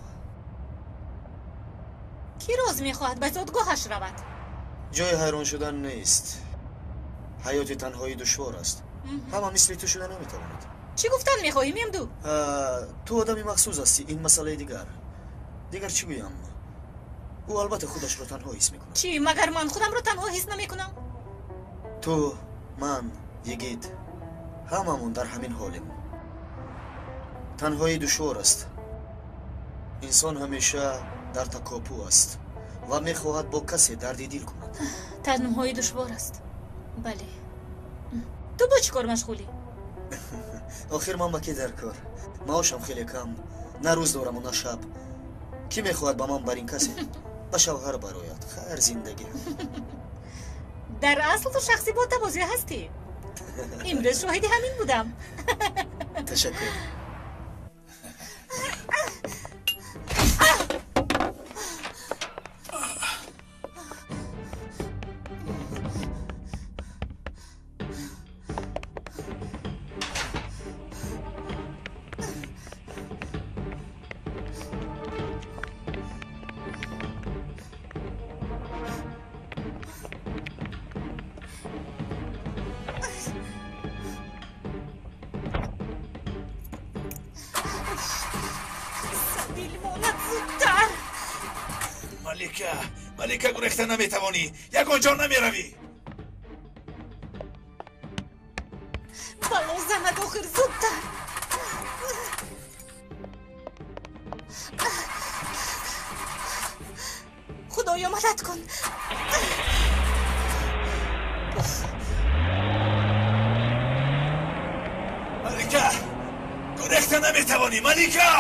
Кӣ роз мехоҳад ба зодгоҳаш равад? Ҷои ҳайрон шудан нест. Ҳаёти танҳоӣ душвор аст. Ҳама мисли ту шуда наметавонад. Чӣ гуфтан мехоҳӣ, Мемду? Ту одами махсус ҳастӣ, ин масъалаи дигар. Дигар чӣ гӯям? Ӯ албатта худашро танҳо ҳис мекунад. Чӣ, магар ман худамро танҳо ҳис намекунам? Ту, ман, йигит, ҳамамон дар ҳамин ҳолем. Танҳоӣ душвор аст. Инсон ҳамеша дар такопӯ аст ва мехоҳад бо касе дарди дил кунад. Танҳоӣ душвор аст. Бале. Ту бо чӣ кор машғулӣ? Охир ман ба ки дар кор? Маошам хеле кам. На рӯз дораму на шаб. Кӣ мехоҳад ба ман бар ин касе ба шавҳар барояд? Хайр, зиндагӣ. Дар асл ту шахси ботавозӯ ҳастӣ. Имрӯз шоҳиди ҳамин будам. Ташаккур. Малика, гурехта наметавонӣ. Ягон ҷо намеравӣ. Бало занад охир, зудтар. Худоё, мадад кун. Малика, гурехта наметавонӣ. Малика!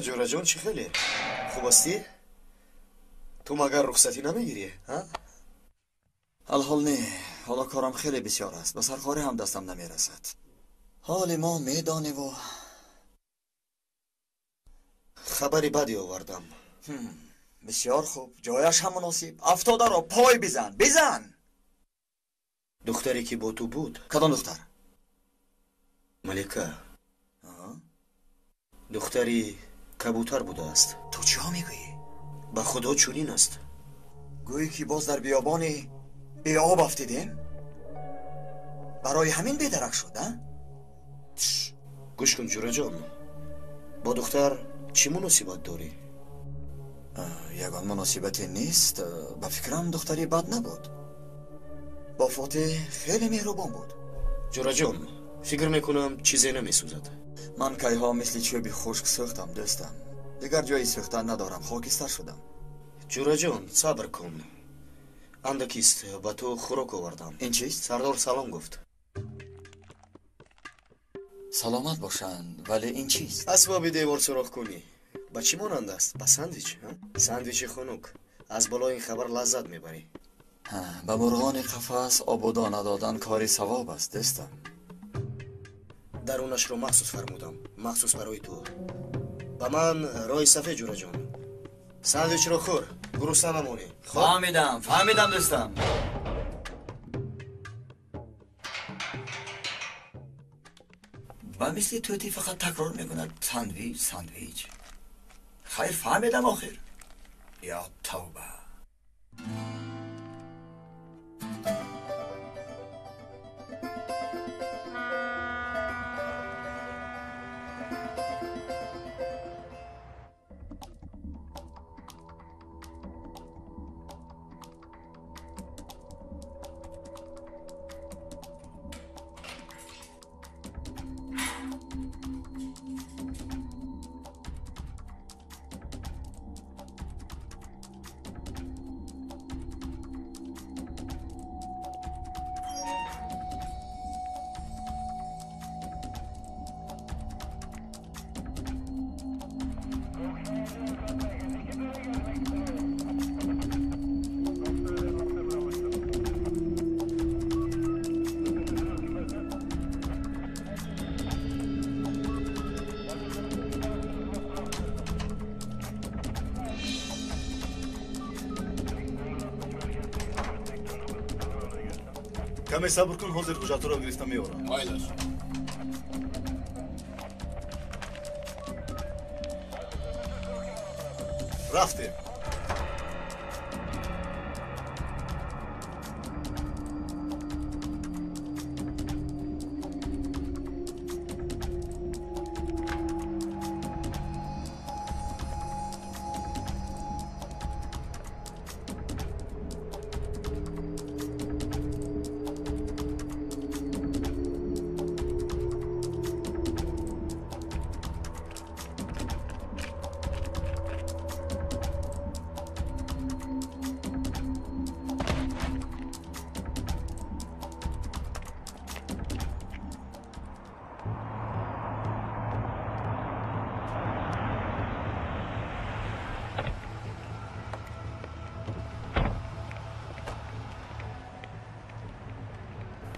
Ҷӯраҷон, чӣ хеле? Хуб ҳастӣ? Ту магар рухсатӣ намегирӣ? Алҳол не, ҳоло корам хеле бисёр аст. Ба сархорӣ ҳам дастам намерасад. Ҳоли мо медоневу. Хабари баде овардам. Бисёр хуб, ҷояш ҳам муносиб. Афтодаро пой бизан, бизан! Духтаре ки бо ту буд. Кадом духтар? Малика. Духтари кабутар будааст. Ту чиҳо мегӯӣ? Ба худо чунин аст. Гӯӣ ки боз дар биёбони беоб афтидем? Барои ҳамин бедарак шуд, а? Гӯш кун, ҷӯраҷон, бо духтар чӣ муносибат дорӣ? Ягон муносибате нест. Ба фикрам духтари бад набуд. Бо Фотеҳ хеле меҳрубон буд. Ҷӯраҷон, фикр мекунам чизе намесӯзад. Ман кайҳо мисли чӯби хушк сӯхтам, дӯстам. Дигар ҷои сӯхтан надорам, хокистар шудам. Ҷӯраҷон, сабр кун. Андакист, ба ту хӯрок овардам. Ин чист? Сардор салом гуфт. Саломат бошанд, вале ин чист? Асбоби девор сӯрохкунӣ. Ба чӣ монанд аст? Ба сандвич? Сандвичи хунук. Аз болои ин хабар лаззат мебарӣ. Ба мурғони қафас обу дона додан кори савоб аст, дӯстам. Дарунашро махсус фармудам, махсус барои ту. Ба ман роҳи сафед, ҷураҷон. Сандвичро хӯр, гурусна намонӣ. Фаҳмидам, фаҳмидам, дӯстам. Ба мисли тӯтӣ фақат такрор мекунад: сандвич, сандвич. Хайр, фаҳмидам охир. Ё тавба. Каме сабр кун, ҳозир ҳуҷҷатҳоро гирифта меорам. Майлаш. Рафтем.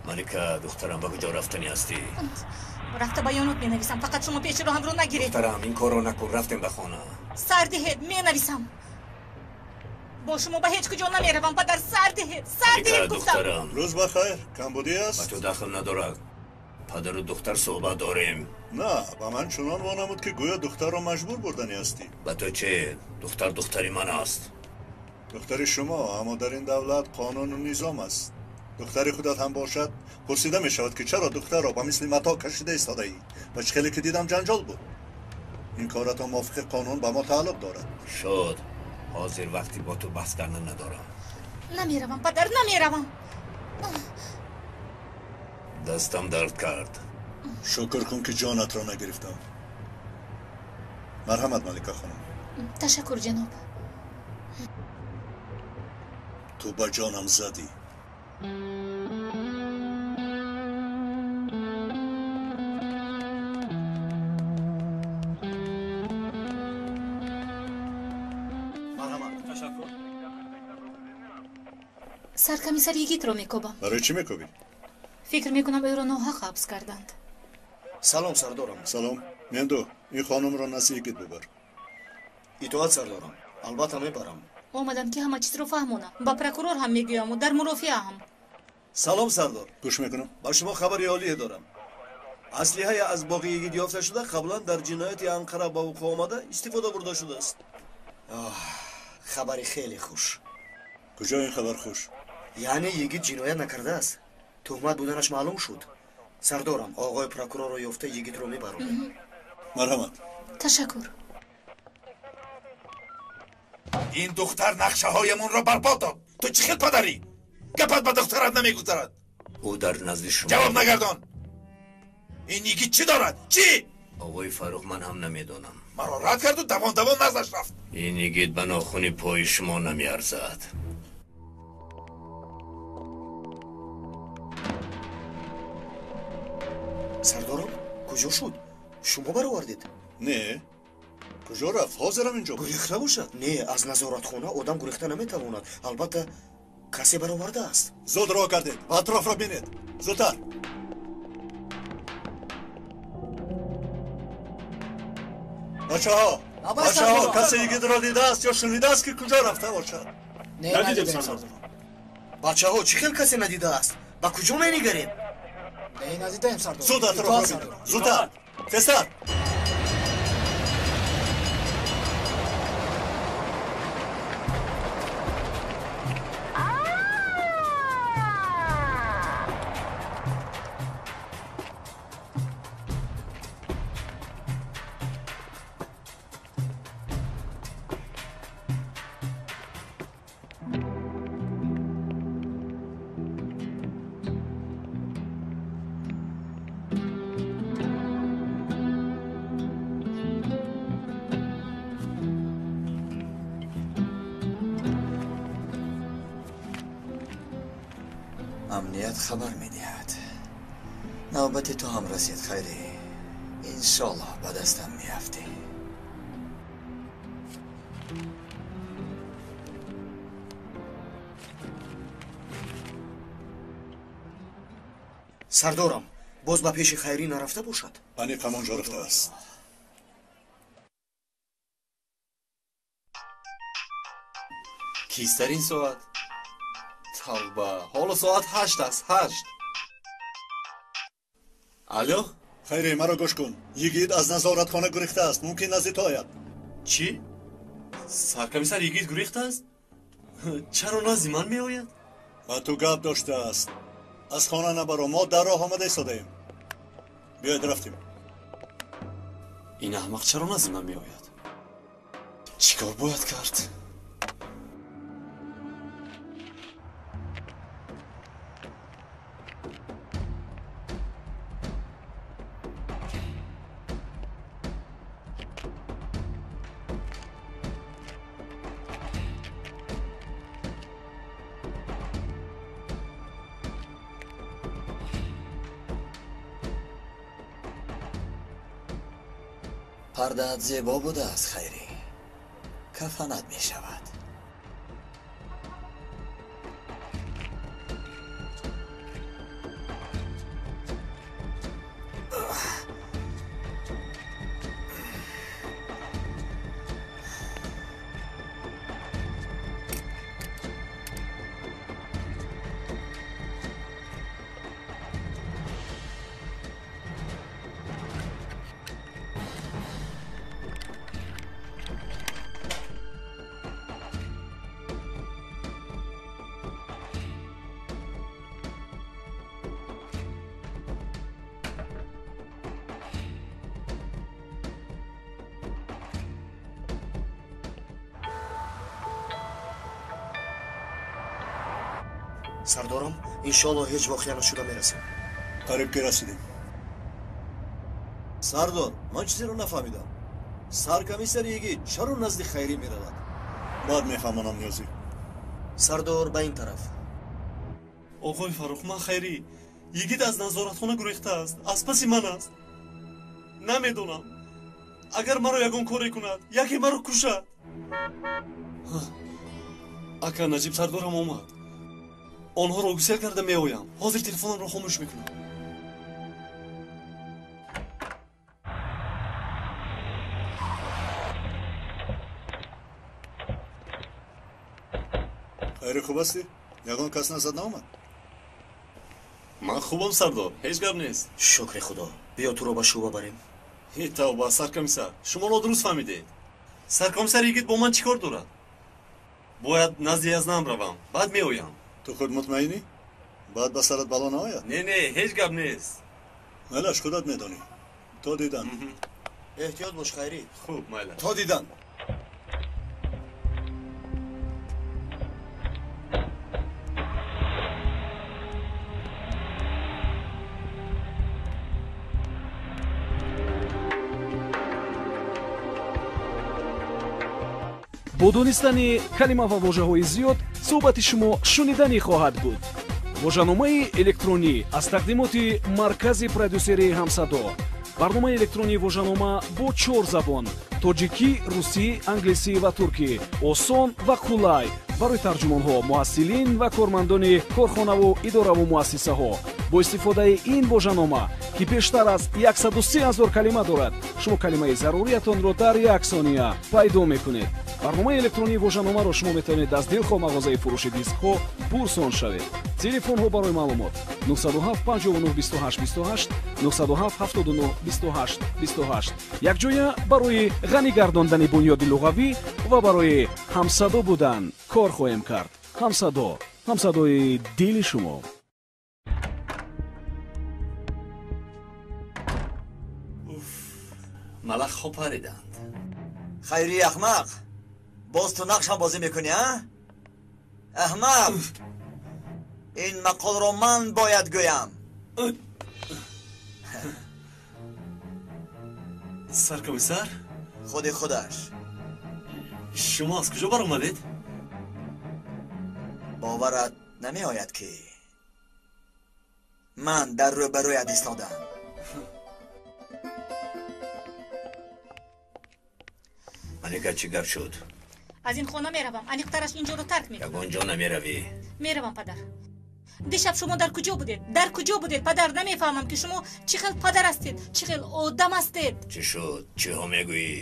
Малика, духтарам, ба куҷо рафтанӣ ҳастӣ? Рафта баёнот менависам, фақат шумо пеши роҳамро нагиред. Духтарам, ин корро накун, рафтем ба хона. Сар диҳед, менависам. Бо шумо ба ҳеҷ куҷо намеравам, падар, сар диҳед, сар диҳед гуфтам. Духтарам, рӯз ба хайр, камбудӣ аст? Ба ту дахл надорад. Падару духтар суҳбат дорем. На, ба ман чунон вонамуд, ки гӯё духтарро маҷбур бурданӣ ҳастӣ. Ба ту чӣ? Духтар духтари ман аст. Духтари шумо, аммо дар ин давлат қонуну низом аст. Духтари худат ҳам бошад, пурсида мешавад, ки чаро духтарро ба мисли матоъ кашида истодаӣ. Ва чӣ хеле ки дидам, ҷанҷол буд. Ин коратон мувофиқи қонун ба мо тааллуқ дорад. Шуд. Ҳозир вақти бо ту баҳс кардан надорам. Намеравам, падар, намеравам. Дастам дард кард. Шукр кун, ки ҷонатро нагирифтам. Марҳамат, Малика хонум. Ташаккур, ҷаноб. Ту ба ҷонам задӣ. Саркомиссар Йигитро мекобам. Барои чӣ мекобӣ? Фикр мекунам, ӯро ноҳақ ҳабс карданд. Салом, сардорам. Салом. Мендо, ин хонумро назди Йигит бибар. Итоат, сардорам. Албатта мебарам. Омадам, ки ҳама чизро фаҳмонам. Ба прокурор ҳам мегӯяму дар мурофиа ҳам. Салом, сардор. Гӯш мекунам. Ба шумо хабари олие дорам. Аслиҳаи аз боғи Йигит ёфта шуда қаблан дар ҷинояти Анқара ба вуқӯъ омада истифода бурда шудааст. Хабари хеле хуш. Куҷо ин хабар хуш? Яъне Йигит ҷиноят накардааст. Туҳмат буданаш маълум шуд. Сардорам, оғои прокурорро ёфта Йигитро мебаронем. Марҳамат. Ташаккур. Ин духтар нақшаҳоямонро барбод дод. Ту чӣ хел падарӣ? Гапат ба духтарат намегузарад. Ӯ дар назди шумо. Ҷавоб нагардон. Ин Йигит чӣ дорад? Чӣ? Оғои Фаррух, ман ҳам намедонам. Маро рад карду давон давон наздаш рафт. Ин Йигит ба нохуни пои шумо намеарзад. Сардорам, куҷо шуд? Шумо баровардед? Не, Куҷо рафт? Ҳозирам инҷо буд. Гурехта бошад? Не, аз назоратхона одам гурехта наметавонад. Албатта, касе баровардааст. Зуд роҳ кардед ва атрофро бинед. Зудтар. Бачаҳо, бачаҳо, касе йигитро дидааст ё шунидааст, ки куҷо рафта бошад? Надидем, сардор. Бачаҳо, чӣ хел касе надидааст? Ба куҷо менигарем? Не, надидаем, сардор. Зуд атрофро бинед. Зудтар, тезтар. Амният хабар медиҳад. Навбати ту ҳам расид, Хайрӣ. Иншоллоҳ ба дастам меафтӣ. Сардорам, боз ба пеши Хайрӣ нарафта бошад? Аниқ ҳамон ҷо рафтааст. Кист дар ин соат? Тавба, ҳоло соат 8 аст, 8. Алло? Хайрӣ, маро гӯш кун. Йигит аз назоратхона гурехтааст. Мумкин назди ту ояд. Чӣ? Саркомиссар Йигит гурехтааст? Чаро назди ман меояд? Ба ту гап доштааст. Аз хона набаро, мо дар роҳ омада истодаем. Биёед, рафтем. Ин аҳмақ чаро назди ман меояд? Чӣ кор бояд кард? Пардаат зебо будааст, Хайрӣ. Кафанат мешавад. Сардорам, иншоаллоҳ ҳеҷ воқеа нашуда мерасем. Қариб ки расидем. Сардор, ман чизеро нафаҳмидам. Саркомиссари Йигит чаро назди Хайрӣ меравад? Баъд мефаҳмонам, Ниёзӣ. Сардор, ба ин тараф. Оғои Фаррух, ман Хайрӣ. Йигит аз назоратхона гурехтааст. Аз паси ман аст. Намедонам. Агар маро ягон коре кунад, яке маро кушад. Ака, Наҷиб сардорам омад. Онҳоро гусел карда меоям. Ҳозир телефонамро хомӯш мекунам. Хайрӣ, хуб ҳастӣ? Ягон кас назад наомад? Ман хубам, сардор, ҳеҷ гап нест. Шукри Худо. Биё туро ба шӯъба барем. Ҳе тавба, саркомиссар, шумо нодуруст фаҳмидед. Саркомиссар Йигит бо ман чӣ кор дорад? Бояд назди язнам равам, баъд меоям. Ту худ мутмаинӣ? Баъд ба сарат бало наояд? Не, не, ҳеҷ гап нест. Майлаш, худат медонӣ. То дидан. Эҳтиёт бош, Хайрӣ. Хуб, майлаш. То дидан. Бо донистани калима ва вожаҳои зиёд суҳбати шумо шуниданӣ хоҳад буд. Вожаномаи электронӣ аз тақдимоти маркази продюсерии ҳамсадо. Барномаи электронии вожанома бо 4 забон: тоҷикӣ, русӣ, англисӣ ва туркӣ. Осон ва қулай барои тарҷумонҳо, муҳассилин ва кормандони корхонаву идораву муассисаҳо. Бо истифодаи ин вожанома, ки бештар аз 103 000 калима дорад, шумо калимаи заруриятонро дар як сония пайдо мекунед. Барномаи электронии вожаномаро шумо метавонед аз дилхоҳ мағозаи фурӯши дискҳо пурсон шавед. Телефонҳо барои маълумот: 907 59 28 28, 907 79 28 28. Якҷоя барои ғанӣ гардондани бунёди луғавӣ ва барои ҳамсадо будан кор хоҳем кард. Ҳамсадо, ҳамсадои дили шумо. Малахҳо париданд. Хайри аҳмақ, боз ту нақшам бозӣ мекунӣ, а? Аҳмақ, ин мақолро ман бояд гӯям. Саркомиссар? Худи худаш. Шумо аз куҷо баромадед? Боварат намеояд, ки ман дар рӯбарӯят истодам. Малика, чӣ гап шуд? Аз ин хона меравам, аниқтараш инҷоро тарк мекунам. Ягон ҷо намеравӣ. Меравам, падар. Дишаб шумо дар куҷо будед? Дар куҷо будед, падар? Намефаҳмам, ки шумо чӣ хел падар ҳастед, чӣ хел одам ҳастед. Чӣ шуд? Чиҳо мегӯӣ?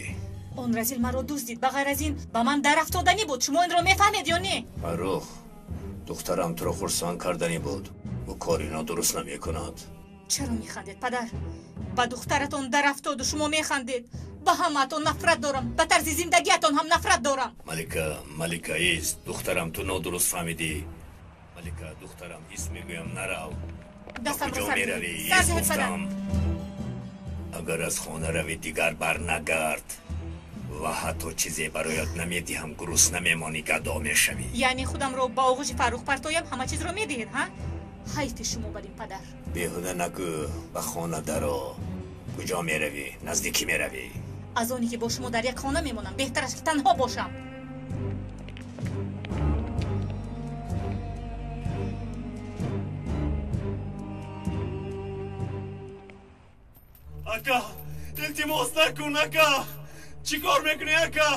Он разил маро дуздид. Ба ғайр аз ин ба ман дар афтоданӣ буд. Шумо инро мефаҳмед ё не? Фаррух, духтарам туро хурсанд карданӣ буд. Ӯ кори нодуруст намекунад. Чаро механдед, падар? Ба духтаратон дар афтоду шумо механдед. Ба ҳамаатон нафрат дорам, ба тарзи зиндагиатон ҳам нафрат дорам. Малика, Малика, ист. Духтарам, ту нодуруст фаҳмидӣ. Малика, духтарам, ист, мегӯям, нарав. Дастамро куҷо сар меравӣ? диҳед. Сар Ист, диҳед, падар. гуфтам. Агар аз хона равӣ, дигар барнагард ва ҳатто чизе бароят намедиҳам. Гурусна мемонӣ, гадо мешавӣ. Яъне худамро ба оғӯши Фаррух партоям, ҳама чизро медиҳед, ҳа? Ҳайфи шумо бар ин, падар. Беҳуда нагӯ, ба хона даро. Куҷо меравӣ? Наздикӣ меравӣ? Аз оне ки бо шумо дар як хона мемонам, беҳтараш ки танҳо бошам. Ака, илтимос накун, ака. Чӣ кор мекунӣ, ака?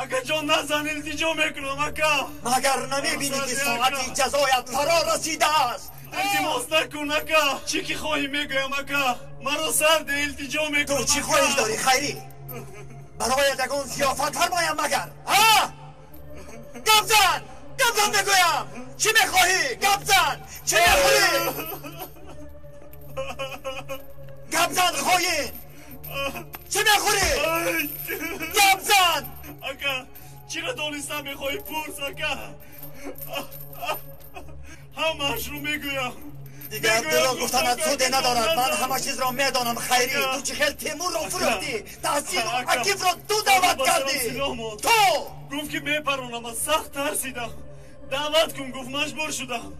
Акаҷон, назан, илтиҷо мекунам, ака. Магар намебинӣ, ки соати ҷазоят фаро расидааст? Илтимос накун, ака. Чӣ ки хоҳӣ мегӯям, ака. Маро сар де, илтиҷо мекунам. Ту чӣ хоҳиш дорӣ, Хайрӣ? Бароят ягон зиёфат фармоям магар? А? Гап зан! Гап зан мегӯям! Чӣ мехоҳӣ? Гап зан! Чӣ мехӯрӣ? Гап зан, хоин! Чӣ мехӯрӣ? Гап зан! Ака, чиро донистан мехоҳӣ, пурс, ака. Ҳамаашро мегӯям. Дигар дурӯғ гуфтанат суде надорад. Ман ҳама чизро медонам, Хайрӣ. Ту чӣ хел Темурро фурӯхтӣ? Таҳсину Акифро ту даъват кардӣ. Ту! Гуфт, ки мепаронам, аз сахт тарсидам. Даъват кун, гуфт, маҷбур шудам.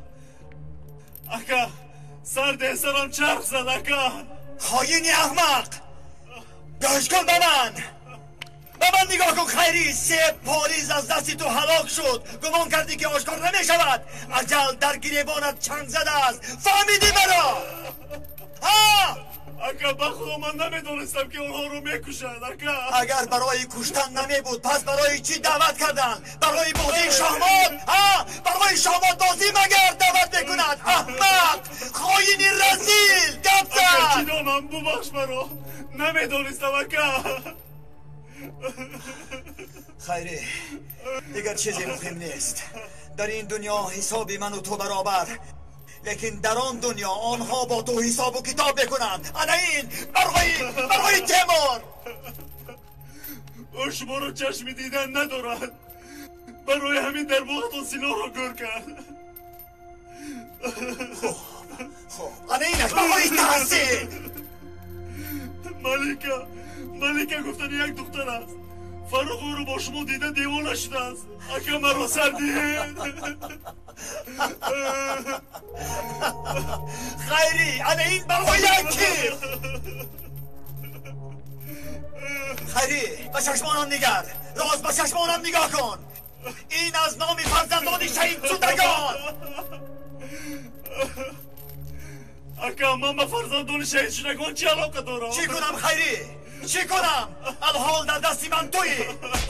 Ака, сар де, сарам чарх зад, ака. Хоини аҳмақ! Гӯш кун ба ман! Ба ман нигоҳ кун, Хайрӣ. Се полис аз дасти ту ҳалок шуд. Гумон кардӣ, ки ошкор намешавад. Аҷал дар гиребонат чанг задааст. Фаҳмидӣ маро? Ҳа? Ака, ба худо, ман намедонистам, ки онҳоро мекушанд, ака. Агар барои куштан намебуд, пас барои чӣ даъват карданд? Барои бозии шоҳмот? Ҳа? Барои шоҳмотбозӣ магар даъват мекунад? Аҳмақ! Хоини разил! Гап Ака, зан! чӣ донам, бубахш маро. Намедонистам, ака. Хайрӣ, дигар чизе муҳим нест. Дар ин дунё ҳисоби ману ту баробар, лекин дар он дунё онҳо бо ту ҳисобу китоб мекунанд. Ана ин барои Темур. Ӯ шуморо чашми дидан надорад. Барои ҳамин дар боғатон силоҳро гӯр кард. Хуб, ана инаш барои Таҳсин. Малика, Малика гуфтани як духтар аст. Фаррух ӯро бо шумо дида девона шудааст. Ака, маро сар диҳед. Хайрӣ, ана ин барои Акиф. Хайрӣ, ба чашмонам нигар. Рост ба чашмонам нигоҳ кун. Ин аз номи фарзандони шаҳидшудагон. Ака, ман ба фарзандони шаҳид шудагон чӣ алоқа дорам? Чӣ кунам, Хайрӣ? Чӣ кунам? Алҳол дар дасти ман туӣ.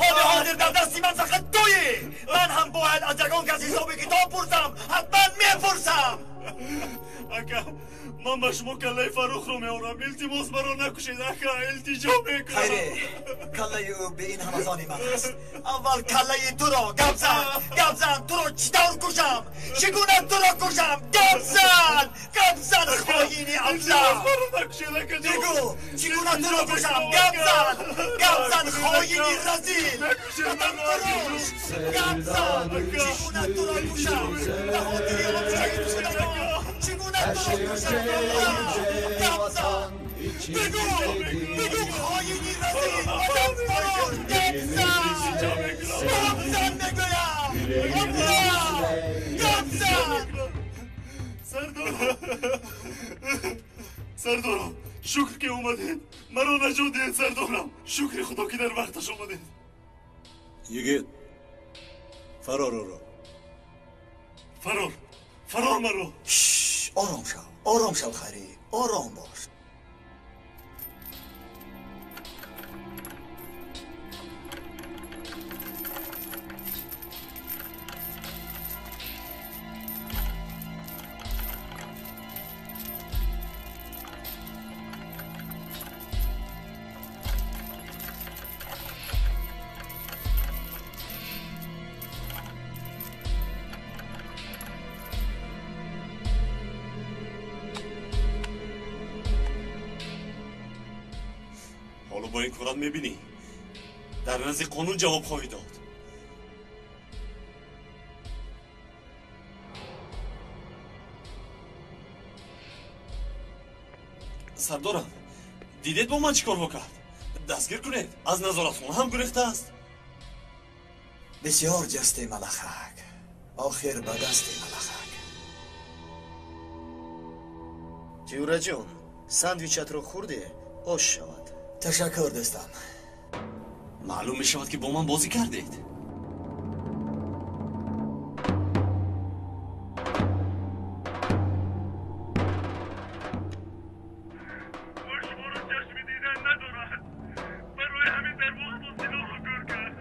Ҳоли ҳозир дар дасти ман фақат туӣ. Ман ҳам бояд аз ягон кас ҳисоби китоб пурсам. Ҳатман мепурсам. Ака, ман ба шумо каллаи Фаррухро меорам. Илтимос, маро накушед, ака, илтиҷо мекунам. Хайре, каллаи ӯ бе ин ҳамазони ман аст. Аввал каллаи туро. Гап зан, гап зан, туро чӣ тавр кушам? Чӣ гуна туро кушам? Гап зан, гап зан, хоини абзал. Бигӯ, чӣ гуна туро кушам? Гап зан, гап зан, хоини разил. Ватанфурӯш. Гап зан, чӣ гуна туро кушам? Ба хотири он шаҳид шудагон чӣ гуна туро кушам? Гап зан, бигӯ, бигӯ, хоини разил, ватанфурӯш. Гап зан, гап зан мегӯям. Гап зан. Сардорам, сардорам, шукр ки омадед, маро наҷот диҳед. Сардорам, шукри Худо ки дар вақташ омадед. Йигит, фарор ӯро. Фарор, фарор маро. Ором шав, ором шав, Хайрӣ, ором бош. ҳоло бо ин корат мебинӣ, дар назди қонун ҷавоб хоҳӣ дод. Сардорам, дидед бо ман чӣ корҳо кард? Дастгир кунед, аз назоратхона ҳам гурехтааст. Бисёр ҷасти малахак, охир ба дасти малахак. Ҷӯраҷон, сандвичатро хӯрде, ош шавад. Ташаккур, дӯстам. Маълум мешавад, ки бо ман бозӣ кардед. Шуморо чашми дидан надорад. Барои ҳамин дар вақт бо силоҳро гур кард.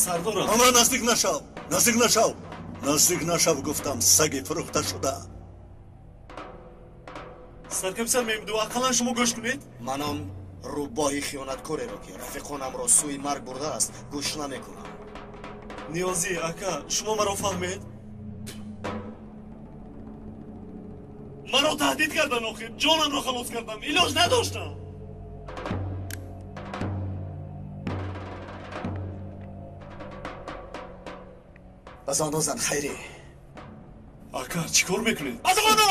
Сардорам, ба ман наздик нашав, наздик нашав, наздик нашав, гуфтам, саги фурӯхта шуда. Саркомиссар Мемду, ақаллан шумо гӯш кунед. Ман он рӯбоҳи хиёнаткореро, ки рафиқонамро сӯи марг бурдааст, гӯш намекунам. Ниёзӣ, ака, шумо маро фаҳмед. Маро таҳдид кардан, охир ҷонамро халос кардам, илоҷ надоштам. Ба зону зан, Хайрӣ. Ака, чӣ кор мекунед? Ба зону!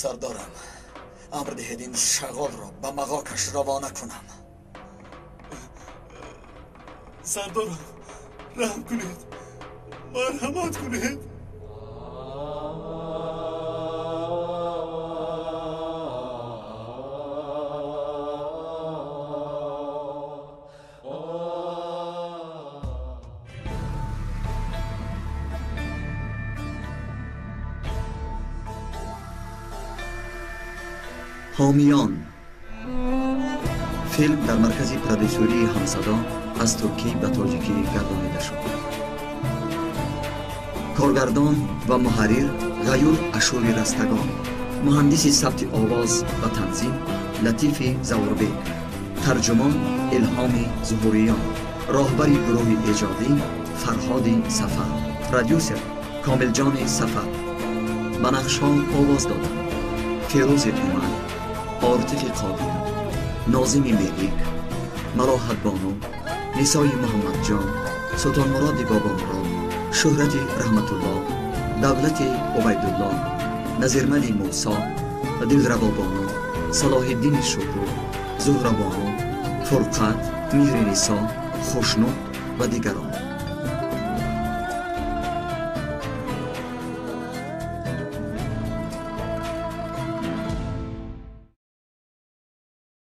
Сардорам, амр диҳед ин шағолро ба мағокаш равона кунам. Сардорам, раҳм кунед, марҳамат кунед. Ҳомиён. Филм дар маркази продюсерии Ҳамсадо аз туркӣ ба тоҷикӣ гардонида шуд. Коргардон ва муҳаррир Ғаюр Ашури Растагон, муҳандиси сабти овоз ва танзим Латифи Завурбек, тарҷумон Илҳоми Зуҳуриён, роҳбари гурӯҳи эҷодӣ Фарҳоди Сафар, продюсер Комилҷони Сафар. Ба нақшҳо овоз доданд Фирӯзи Умар, Ортиқи Қодир, Нозими Мелик, Малоҳатбону, Нисои Муҳаммадҷон, Султонмуроди Бобомурод, Шӯҳрати Раҳматуллоҳ, Давлати Убайдуллоҳ, Назирмали Мусо, Дилравобону, Салоҳиддини Шукур, Зуҳрабону, Фурқат, Меҳринисо, Хушнуд ва дигарон.